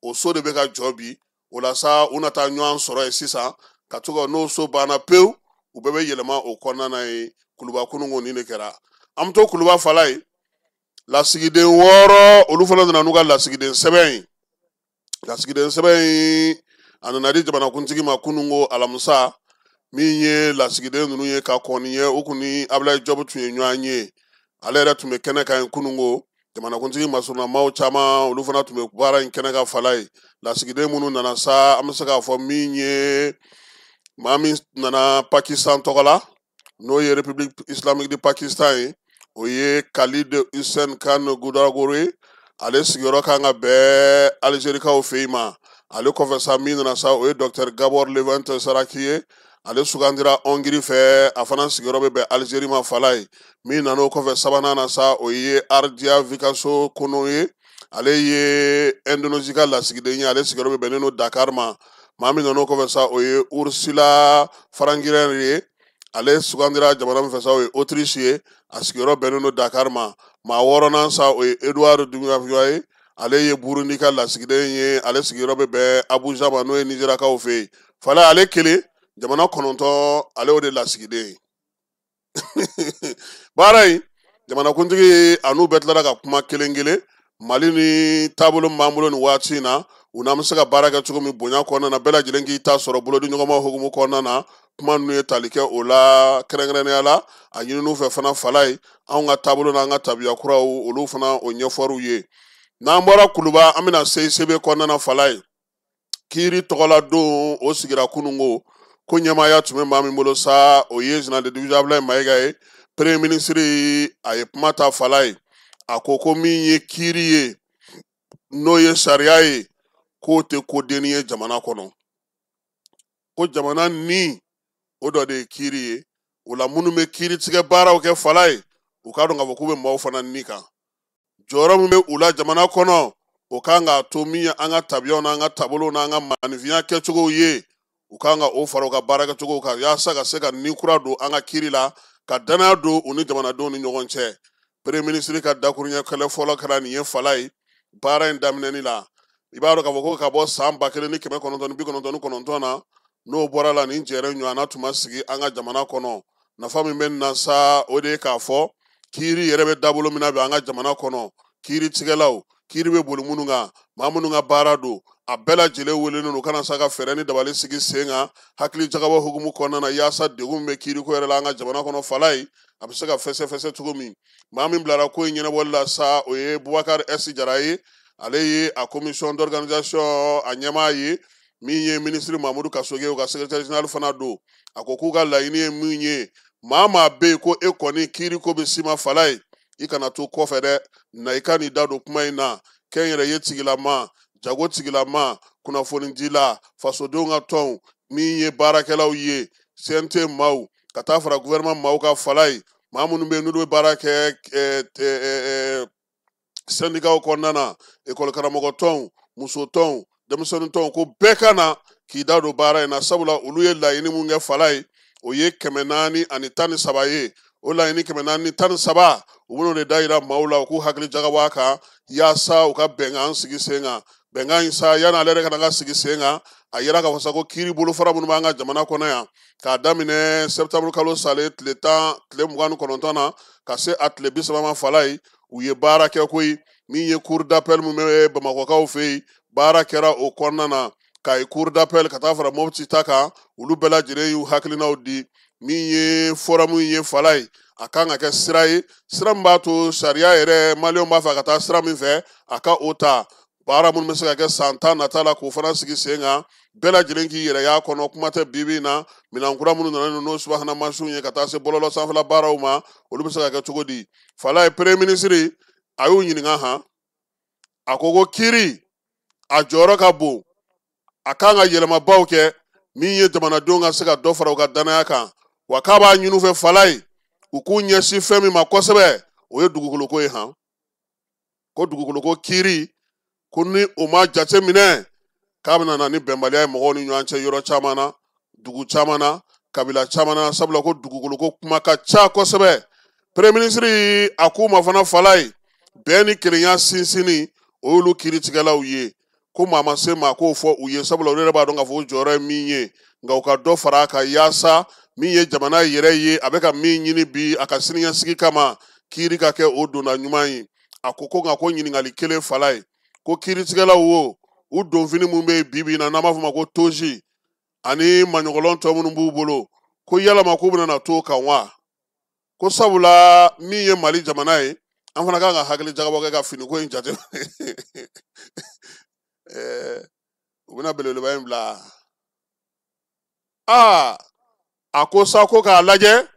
O so de bɛ ka jɔ bi. O la sa, u na taa ɲɔgɔn sɔrɔ yen sisan, ka to ka n'o so banna pewu, u bɛɛ bɛ yɛlɛma o kɔnɔna na ye. Kuluba kununko nin de kɛra. An bɛ to Kuluba, fala ye. Lasigiden 6, olu fana nana n'u ka lasigiden sɛbɛn ye. Lasigiden sɛbɛn in, a nana di jamanakuntigi ma kununko alamisa. Min ye lasigiden ninnu ye ka kɔn nin ye, u kun ni Abulayi Jɔbu tun ye ɲɔgɔn ye. Ale yɛrɛ tun bɛ kɛnɛ kan yen kununko. Jamanakuntigi masurunamaw caman, olu fana tun bɛ baara in kɛnɛ kan, fala ye. Lasigiden minnu nana sa, an bɛ se k'a fɔ min ye, maa min nana Pakistan tɔgɔ la, n'o ye République islamique de Pakistan ye, o ye Khalid Hussein Khan Gudagoro ye. Ale sigiyɔrɔ kan ka bɛn Alizerikaw fɛ yen ma. Ale kɔfɛ sa, min nana sa, o ye docteur Gabor Levent Saraki ye. Ale sugandira Hongrie fɛ, a fana sigiyɔrɔ bɛ bɛn Alizeri ma, fala ye. Min nana o kɔfɛ sabanan na sa, o ye Ardia Vikaso Kono ye. Ale ye Indonésie ka lasigiden ye, ale sigiyɔrɔ bɛ bɛnnen don Dakar ma. Maa min nana o kɔfɛ sa, o ye Ursula Farangirɛn ye. Ale sugandira jamana min fɛ sa, o ye Autriche ye, a sigiyɔrɔ bɛnnen don Dakar ma. Maa wɔɔrɔnan sa, o ye Edouard Dungafiya ye. Ale ye Burundi ka lasigiden ye, ale sigiyɔrɔ bɛ bɛn Abuja ma, n'o ye Nizerakaw fɛ yen. Fala, ale kelen, jamana 9, ale y'o de lasigiden ye. Baara in, jamanakuntigi a n'u bɛɛ tilara ka kuma kelen kelen. Mali ni taabolo min b'an bolo nin waati in na, u n'an bɛ se ka baara kɛ cogo min bonya kɔnɔna na, bɛɛ lajɛlen k'i ta sɔrɔ bolodi ɲɔgɔnma hukumu kɔnɔna na, kuma ninnu ye tali kɛ o la kɛrɛnkɛrɛnnenya la. A ɲininiw fɛ fana, fala ye, anw ka taabolo n'an ka tabiya kuraw, olu fana, o ɲɛfɔr'u ye. N'an bɔra Kuluba, an bɛna CICB kɔnɔna na, fala ye. Kiiri tɔgɔla don, o sigira kununko. Ko ɲɛmaaya tun bɛ maa min bolo sa, o ye général de division Abulayi Mayiga ye, premier ministre. A ye kuma ta, fala ye. A ko ko min ye kiiri ye, n'o ye sariya ye, k'o tɛ kodenni ye jamana kɔnɔ, ko jamana ni o dɔ de ye kiiri ye. O la, minnu bɛ kiiri tigɛ baaraw kɛ, fala ye, u k'a dɔn k'a fɔ k'u bɛ maaw fana ni kan. Jɔyɔrɔ min bɛ u la jamana kɔnɔ, o kan k'a to min ye an ka tabiyaw n'an ka taabolow n'an ka maninfinya kɛcogow ye, u kan ka o fara u ka baarakɛcogow kan, yaasa ka se ka ni kura don an ka kiiri la, ka danaya don u ni jamanadenw ni ɲɔgɔn cɛ. Premier ministre ka dakuruɲɛ kɛlɛ fɔlɔ kɛra nin ye, fala ye, baara in daminɛni la. I b'a dɔn k'a fɔ ko ka bɔ san 1999 na, n'o bɔra la, nin jɛrɛ ɲɔgɔnna tun ma sigi an ka jamana kɔnɔ. Nafa min bɛ na sa, o de ye k'a fɔ kiiri yɛrɛ bɛ dabolo min na bi an ka jamana kɔnɔ, kiiri tigɛlaw, kiiri bɛ boli minnu kan, maa minnu ka baara don, a bɛɛ lajɛlen welelen don kana sa ka fɛɛrɛ ni dabali sigi sen kan, hakili jagabɔ hukumu kɔnɔna na, yaasa degun min bɛ kiiriko yɛrɛ la an ka jamana kɔnɔ, fala ye, a bɛ se ka fɛsɛfɛsɛ cogo min. Maa min bilara ko in ɲɛnabɔli la sa, o ye Bubakari S Jara ye. Ale ye a commission d'organisation a ɲɛmaa ye. Min ye ministre Mamudu Kasoge, o ka secrétaire général fana don. A ko k'u ka laɲini ye min ye, maa maa bɛ yen ko e kɔni kiiri ko bɛ s'i ma, fala ye, i kana to kɔfɛ dɛ, na i ka n'i da don kuma in na. Kɛnyɛrɛye tigilama, jago tigilama, kunnafonidila, fasodenw ka tɔnw, min ye baarakɛlaw ye, CNT maaw, ka taa fara gouvernement maaw ka, fala ye, maa minnu bɛ yen n'olu bɛ baara kɛ syndicats kɔnɔna na, ekɔli karamɔgɔ tɔnw, muso tɔnw, denmisɛnnin tɔnw, ko bɛɛ ka na k'i da don baara in na. Sabula olu ye laɲini mun kɛ, fala ye, o ye 413 ye. O laɲini 413, u bɛn'o de da yira maaw la, u k'u hakili jagabɔ a kan, yaasa u ka bɛnkan sigi sen kan. Bɛnkan in sa, yanni ale yɛrɛ ka na ka sigi sen kan, a yira k'a fɔ sa ko kiiri bolofara minnu b'an ka jamana kɔnɔ yan, k'a daminɛ septembre kalo salen tile 10, tile 29 na, ka se a tile 30 ma, fala ye. U ye baara kɛ koyi. Min ye cour d'appel min bɛ Bamakɔkaw fɛ yen, baara kɛra o kɔnɔna na. Kayi cour d'appel ka taa fara Mopti ta kan, olu bɛɛ lajɛlen y'u hakilinaw di. Min ye forum ye Falaye, a kan ka kɛ sira ye, sira min b'a to sariya yɛrɛ maliyɛnw b'a fɛ ka taa sira min fɛ, a ka o ta. Baara minnu bɛ se ka kɛ san 10 nata la, k'o fana sigi sen kan, bɛɛ lajɛlen k'i yɛrɛ y'a kɔnɔ. Kuma tɛ bi bi in na, minɛn kura minnu nana n'o subahana mansinw ye ka taa se bɔlɔlɔ sanfɛla baaraw ma, olu bɛ se ka kɛ cogo di? Falaye premier ministre a y'u ɲininka han, a ko ko kiiri a jɔyɔrɔ ka bon, a kan ka yɛlɛmabaw kɛ min ye jamanadenw ka se ka dɔ fara u ka danaya kan, wa k'a b'a ɲini u fɛ Falaye u k'u ɲɛsin fɛn min ma kosɛbɛ, o ye dugukoloko ye han. Ko dugukoloko kiiri, ko ni o ma jate minɛ, k'a bɛna na ni bɛnbaliya ye mɔgɔw ni ɲɔgɔn cɛ yɔrɔ caman na, dugu caman na, kabila caman na, sabula ko dugukoloko kuma ka ca kosɛbɛ. Premier ministre a k'u ma fana Falaye, bɛn ni kelenya sinsinni o y'olu kiiritigɛlaw ye, ko maa ma se maa k'o fɔ u ye, sabula olu yɛrɛ b'a dɔn k'a fɔ o jɔyɔrɔ ye min ye, nka u ka dɔ fara a kan yaasa min ye jamana yɛrɛ ye, a bɛ ka min ɲini bi a ka siniɲɛsigi kama, kiiri ka kɛ o donna ɲuman ye. A ko ko nka ko ɲininkali kelen Falaye, ko kiiritigɛlaw wo, u donfini mun bɛ yen bi bi in na n'an b'a fɔ o ma ko toji ani maɲɔgɔlɔn tɔ minnu b'u bolo, ko yalama k'u bɛna na t'o kan wa? Ko sabula min ye Mali jamana ye, an fana kan ka hakili jagabɔ kɛ ka finiko in jate. U bɛna belebeleba in bila. Aa, a ko sa ko k'a lajɛ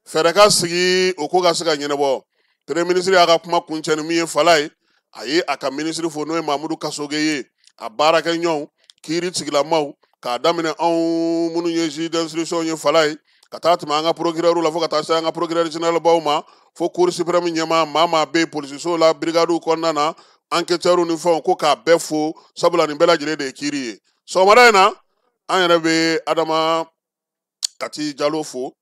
fɛɛrɛ ka sigi o ko ka se ka ɲɛnabɔ. Premier ministre y'a ka kuma kuncɛ ni min ye Falaye, a ye a ka ministre fo, n'o ye Mamudu Kasoge ye, a baarakɛɲɔgɔnw, kiiri tigilamaw, k'a daminɛ anw minnu ye juge d'instruction ye Falaye, ka taa tɛmɛ an ka procureur la fo ka taa se an ka procureur général baw ma, fo cour suprême ɲɛmaa, maa maa bɛ yen polisisow la, brigade kɔnɔna na, enquêteurs ni fɛnw, ko k'a bɛɛ fo, sabula nin bɛɛ lajɛlen de ye kiiri ye. Sɔgɔmada in na, an yɛrɛ bɛ Adama Kati Jalo fo,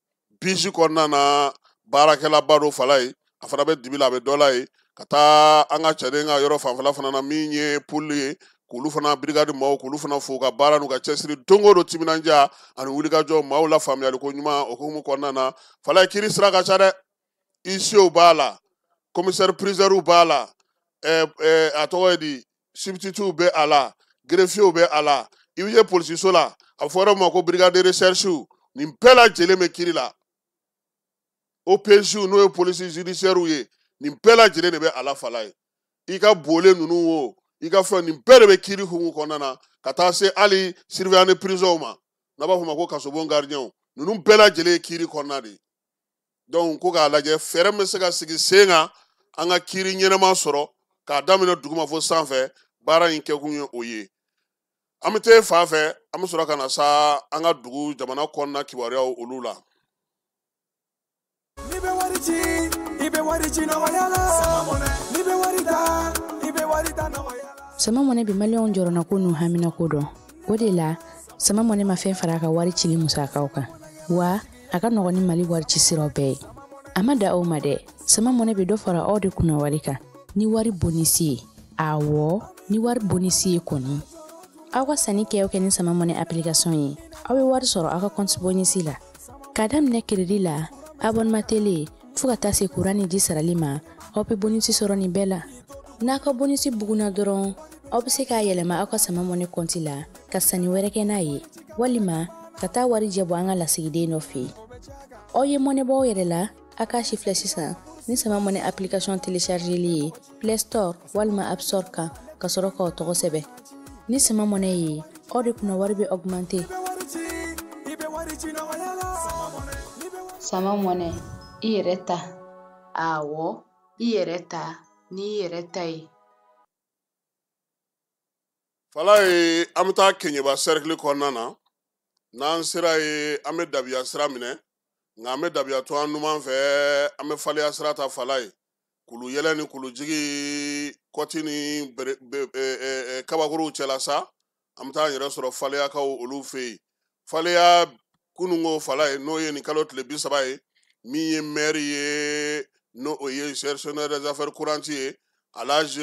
bisi kɔnɔna na baarakɛlaba dɔ Falaye, a fana bɛ dibi la, a bɛ dɔ la ye, ka taa an ka cɛden ka yɔrɔ fanfɛla fana na min ye poli ye, k'olu fana brigade maaw, k'olu fana fo ka baara n'u ka cɛsiri don o don, timinandiya ani wulikajɔ, maaw la faamuyali ko ɲuman o hukumu kɔnɔna na. Falaye kiiri sira ka ca dɛ, huissiers b'a la, commissaire priseur b'a la, a tɔgɔ ye di, substitut bɛ a la, greffier bɛ a la, i bɛ ye polisiso la, a fɔ yɔrɔ min ma ko brigade de recherche, nin bɛɛ lajɛlen bɛ kiiri la. OPJ n'o ye police judiciaire ye, nin bɛɛ lajɛlen de bɛ a la Falaye. I ka bole ninnu wo, i ka fɛn, nin bɛɛ de bɛ kiiri hukumu kɔnɔna na, ka taa se hali surveillant de prison ma, n'a b'a fɔ o ma ko kasobon gardien, ninnu bɛɛ lajɛlen ye kiiri kɔnɔna de ye. Donc ko k'a lajɛ fɛɛrɛ min bɛ se ka sigi sen kan an ka kiiri ɲɛnama sɔrɔ, k'a daminɛ duguma fo sanfɛ, baara in kɛkun ye o ye. An bɛ taa fan fɛ, an bɛ sɔrɔ ka na sa an ka dugu jamana kɔnɔna kibaruyaw olu la. N'i bɛ wari ci, i bɛ wari ci nɔgɔya la. N'i bɛ wari ta, i bɛ wari ta nɔgɔya la. Sama Mɔnɛ bɛ maliyɛnw jɔrɔnako n'u haminako dɔn. O de la, Sama Mɔnɛ ma fɛn fara a ka wari cili musakaw kan. Wa a ka nɔgɔn ni Mali wari ci siraw bɛɛ ye. A ma da aw ma dɛ, Sama Mɔnɛ bɛ dɔ fara aw de kunna wari kan ni wari bonisi ye. Awɔ, ni wari bonisi ye kɔni. Aw ka sanni kɛ o kɛ ni Sama Mɔnɛ application ye, aw bɛ wari sɔrɔ aw ka compte bonisi la. K'a daminɛ crédit la, abonnement télé, fo ka taa se courant ni ji sarali ma, aw bɛ bonisi sɔrɔ nin bɛɛ la. N'a ka bonisi bugunna dɔrɔn, aw bɛ se k'a yɛlɛma aw ka Sama Mɔnɛ compte la ka sanni wɛrɛ kɛ n'a ye, walima ka taa wari jɛ bɔ an ka lasigiden dɔ fɛ yen. Aw ye mɔnɛ bɔ aw yɛrɛ la, a k'a si filɛ sisan ni Sama Mɔnɛ application téléchargeli ye Play Store walima App Store kan, ka sɔrɔ k'aw tɔgɔ sɛbɛn. Ni Sama Mɔnɛ ye, aw de kunna wari bɛ augmenter. Sama Mɔnɛ, i yɛrɛ ta. Awɔ, i yɛrɛ ta n'i yɛrɛ ta ye. Falaye, an bɛ taa Keɲeba cercle kɔnɔna na. N'an sera yen, an bɛ dabiya sira minɛ, nka an bɛ dabiya to an numan fɛ, an bɛ faleya sira ta Falaye. Kulu yɛlɛ ni kulu jigi, kɔti ni kabakuruw cɛla sa, an bɛ taa an yɛrɛ sɔrɔ faleyakaw olu fɛ yen. Faleya kununko Falaye, n'o ye nin kalo tile 30 ye, min ye maire ye, n'o o ye gestionnaire des affaires courantes ye, Alhaji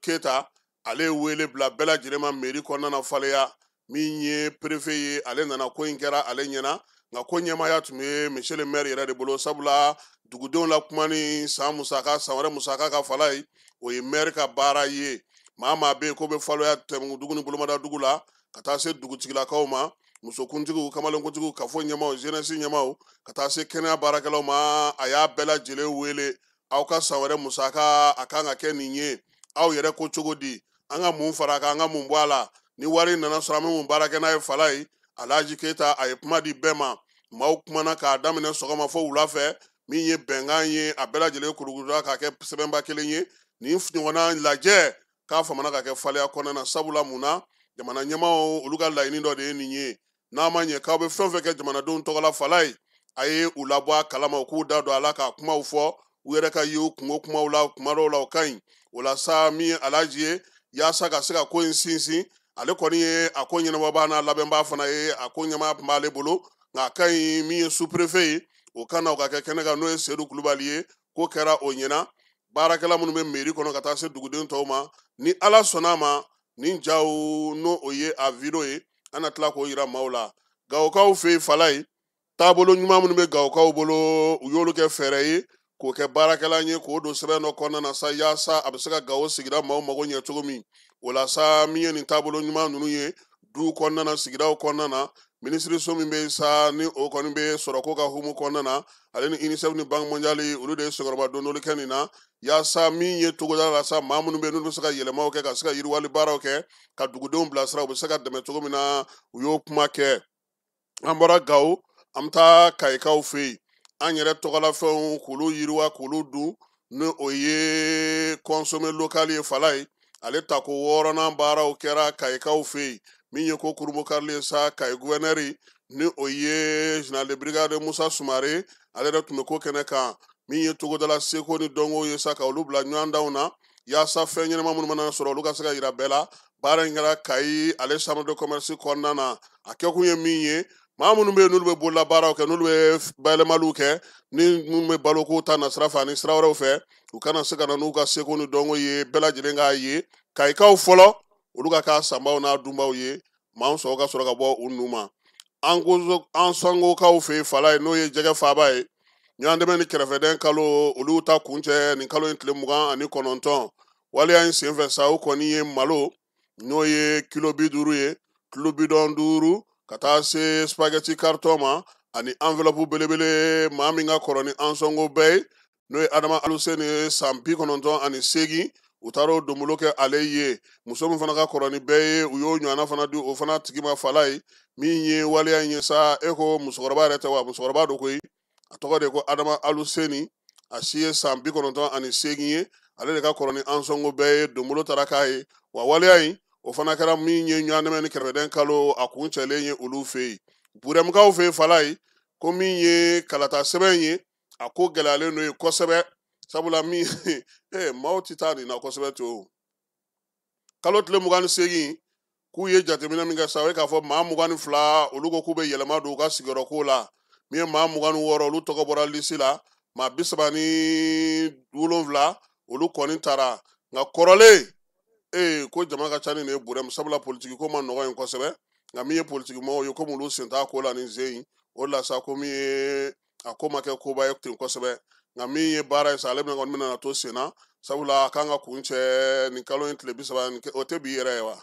Keyita, ale ye wele bila bɛɛ lajɛlen ma mairie kɔnɔna na Faleya. Min ye préfet ye, ale nana, ko in kɛra ale ɲɛna. Nka ko ɲɛmaaya tun bɛ monsieur le maire yɛrɛ de bolo, sabula dugudenw la kuma ni san musaka, san wɛrɛ musaka ka fala ye, o ye maire ka baara ye. Maa maa bɛ yen k'o bɛ faloya tɛmɛ dugu ni bolomada dugu la ka taa se dugutigilakaw ma, musokuntigiw, kamalenkuntigiw, kafo ɲɛmaaw, jeunesse ɲɛmaaw, ka taa se kɛnɛya baarakɛlaw ma. A y'a bɛɛ lajɛlen wele, aw ka san wɛrɛ musaka a kan ka kɛ nin ye, aw yɛrɛ ko cogo di, an ka mun fara a kan, an ka mun bɔ a la, ni wari nana sɔrɔ an bɛ mun baara kɛ n'a ye fala ye. Alhaji Keyita a ye kuma di bɛɛ ma, maaw kumana k'a daminɛ sɔgɔma fo wula fɛ. Min ye bɛnkan ye, a bɛɛ lajɛlen kurukurula k'a kɛ sɛbɛnba kelen ye. Nin ɲɔgɔnna lajɛ k'a famana ka kɛ faleya kɔnɔna na, sabula mun na, jamana ɲɛmaaw olu ka laɲini dɔ de ye nin ye. N'a ma ɲɛ k'aw bɛ fɛn fɛn kɛ jamanadenw tɔgɔ la fala ye, a ye u labɔ a kalama, u k'u da don a la k'a kumaw fɔ, u yɛrɛ ka ye u kungo kumaw la, kuma dɔw la o ka ɲi. O la sa, min ye Alhaji ye, yaasa ka se ka ko in sinsin, ale kɔni ye a ko ɲɛnabɔbaa n'a labɛnbaa fana ye, a ko ɲɛmaa tun b'ale bolo. Nka a ka ɲi min ye sous-préfet ye, o ka na o ka kɛ kɛnɛ kan, n'o ye Seydou Kulubali ye. Ko kɛra o ɲɛna. Baarakɛla minnu bɛ mairie kɔnɔ ka taa se duguden tɔw ma, ni Ala sɔnna a ma, nin jaw n'o o ye a video ye, an na tila k'o yira maaw la. Gawokaw fɛ yen fala ye, taabolo ɲuman minnu bɛ Gawokaw bolo, u y'olu kɛ fɛɛrɛ ye k'o kɛ baarakɛla ye, k'o don sɛbɛn dɔ kɔnɔna na sa, yaasa a bɛ se ka Gawo sigida maaw mago ɲɛ cogo min. O la sa, min ye nin taabolo ɲuman ninnu ye du kɔnɔna na, sigidaw kɔnɔna na, minisiriso min bɛ sa ni o kɔni bɛ sɔrɔko ka hukumu kɔnɔna na, ale ni UNICEF ni Banque mondiale, olu de ye senkɔrɔba dondoli kɛ nin na, yaasa min ye togoda la sa, maa minnu bɛ yen n'olu bɛ se ka yɛlɛmaw kɛ, ka se ka yiriwali baaraw kɛ, ka dugudenw bilasira, u bɛ se ka dɛmɛ cogo min na, u y'o kuma kɛ. An bɔra Gawo, an bɛ taa Kayikaw fɛ yen, an yɛrɛ tɔgɔlafɛnw k'olu yiriwa k'olu dun, ni o ye consommer local ye fala ye. Ale tako wɔɔrɔnan baaraw kɛra Kayikaw fɛ yen. Min ye ko kurunbonkarili ye sa, Kayi gouverneur ni o ye général de brigade Musa Sumare, ale yɛrɛ tun bɛ ko kɛnɛ kan. Min ye togodala seko ni dɔnko ye sa, ka olu bila ɲɔgɔndanw na, yaasa fɛn ɲɛnama minnu mana sɔrɔ, olu ka se ka yira bɛɛ la. Baara in kɛra Kayi ale chambre de commerce kɔnɔna na. A kɛkun ye min ye, maa minnu bɛ yen n'olu bɛ bololabaaraw kɛ, n'olu bɛ bayɛlɛmaliw kɛ, ni minnu bɛ baloko ta nasira fɛ ani sira wɛrɛw fɛ, u kana se ka na n'u ka seko ni dɔnko ye, bɛɛ lajɛlen k'a ye. Kayikaw fɔlɔ, olu ka k'a sanbaw n'a dunbaw ye, maa sɔrɔ ka sɔrɔ ka bɔ u nu ma. An sangokaw fɛ yen fala ye, n'o ye jɛgɛ faaba ye, ɲɔgɔn dɛmɛ ni kɛrɛfɛdɛn kalo, olu ta kuncɛ nin kalo in tile 29. Waleya in senfɛ sa, o kɔni ye malo, n'o ye kilo 50 ye, kilo 55, ka taa se spaghetti carton ma, ani enveloppe belebele. Maa min ka kɔrɔ ni an sɔngo bɛɛ ye, n'o ye Adama Aluseni ye, san 98, u taara o donbolo kɛ ale ye. Muso min fana ka kɔrɔ ni bɛɛ ye, u y'o ɲɔgɔnna fana di o fana tigi ma fala ye. Min ye waleya in ye sa, e ko musokɔrɔba yɛrɛ tɛ wa, musokɔrɔba don koyi, a tɔgɔ de ko Adama Aluseni, a si ye san 98 ye, ale de ka kɔrɔ ni an sɔngo bɛɛ ye, donbolo taara k'a ye. Wa waleya in o fana kɛra min ye ɲɔgɔn dɛmɛ ni kɛrɛfɛdɛn kalo a kun cɛlen ye olu fɛ yen. Burɛmukaw fɛ yen fala ye, ko min ye kalata sɛbɛn ye, a ko gɛlɛyalen don ye kosɛbɛ, sabula min maaw tɛ taa nin na kosɛbɛ ten o. Kalo tile 28, k'u ye jateminɛ min kɛ sa, o ye k'a fɔ maa 22 olu ko k'u bɛ yɛlɛma don u ka sigiyɔrɔko la. Min ye maa 26, olu tɔgɔ bɔra lisi la, maa 37 olu kɔni taara. Nka kɔrɔlen ko jama ka ca ni nin ye Burɛmu, sabula politiki ko ma nɔgɔ yen kosɛbɛ. Nka min ye politiki mɔgɔw ye, komi olu sen t'a ko la nin sen in, o de la sa, ko min ye a ko ma kɛ koba ye ten kosɛbɛ. Nka min ye baara ye sa, ale bɛna kɔni bɛna to sen na, sabula a kan ka kuncɛ nin kalo in tile 30, o tɛ bi yɛrɛ ye wa?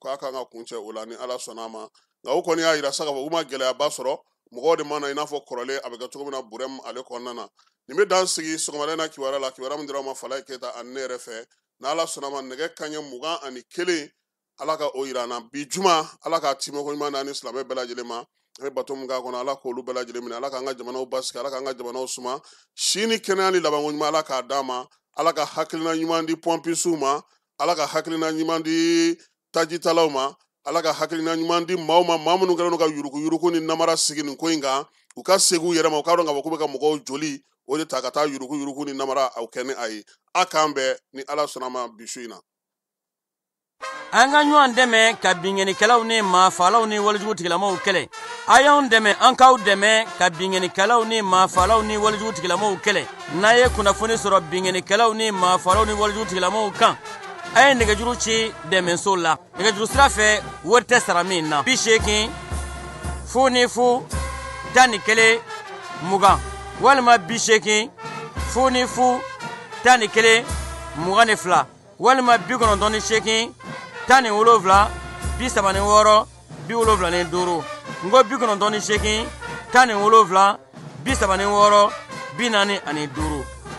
K'a kan ka kuncɛ o la ni Ala sɔnna a ma. Nka u kɔni y'a yira sa k'a fɔ k'u ma gɛlɛyaba sɔrɔ, mɔgɔw de ma na i n'a fɔ kɔrɔlen a bɛ kɛ cogo min na Burɛmu ale kɔnɔna na. Nin bɛ dan sigi sɔgɔmada in na kibaruya la, kibaruya min dira aw ma Falaye Keyita ani ne yɛrɛ fɛ. N'Ala sɔnna ma, nɛgɛ kanɲɛ 21, Ala ka o yira an na. Bi juma, Ala k'a timɛko ɲuman d'an ni silamɛ bɛɛ lajɛlen ma. An bɛ bato min k'a kɔnɔ, Ala k'olu bɛɛ lajɛlen minɛ, Ala k'an ka jamanaw basigi, Ala k'an ka jamanaw suma, si ni kɛnɛya ni labanko ɲuman Ala k'a d'an ma. Ala ka hakilina ɲuman di pɔnpisiw ma, Ala ka hakilina ɲuman di tajitalaw ma, Ala ka hakilina ɲuman di maaw ma, maa minnu kɛlen don ka yuruguyurugu ni namara sigi nin ko in kan, u ka segin u yɛrɛ ma, u k'a dɔn k'a fɔ k'u bɛ ka mɔgɔw joli o de ta ka taa yuruguyurugu ni namara aw kɛ ni a ye. A k'an bɛn ni Ala sɔnna ma bi su in na. An ka ɲɔgɔn dɛmɛ ka binkannikɛlaw ni maafaalaw ni walejugu tigilamaw kɛlɛ. A y'anw dɛmɛ, an k'aw dɛmɛ ka binkannikɛlaw ni maafaalaw ni walejugu tigilamaw kɛlɛ. N'a ye kunnafoni sɔrɔ binkannikɛlaw ni maafaalaw ni walejugu tigilamaw kan, a ye nɛgɛjuru ci dɛmɛso la. Nɛgɛjuru sira fɛ, wari tɛ sara min na. 80 00 11 20 walima 80 0 0 11 22 walima 98 17 36 75 n ko 98 17 36 45.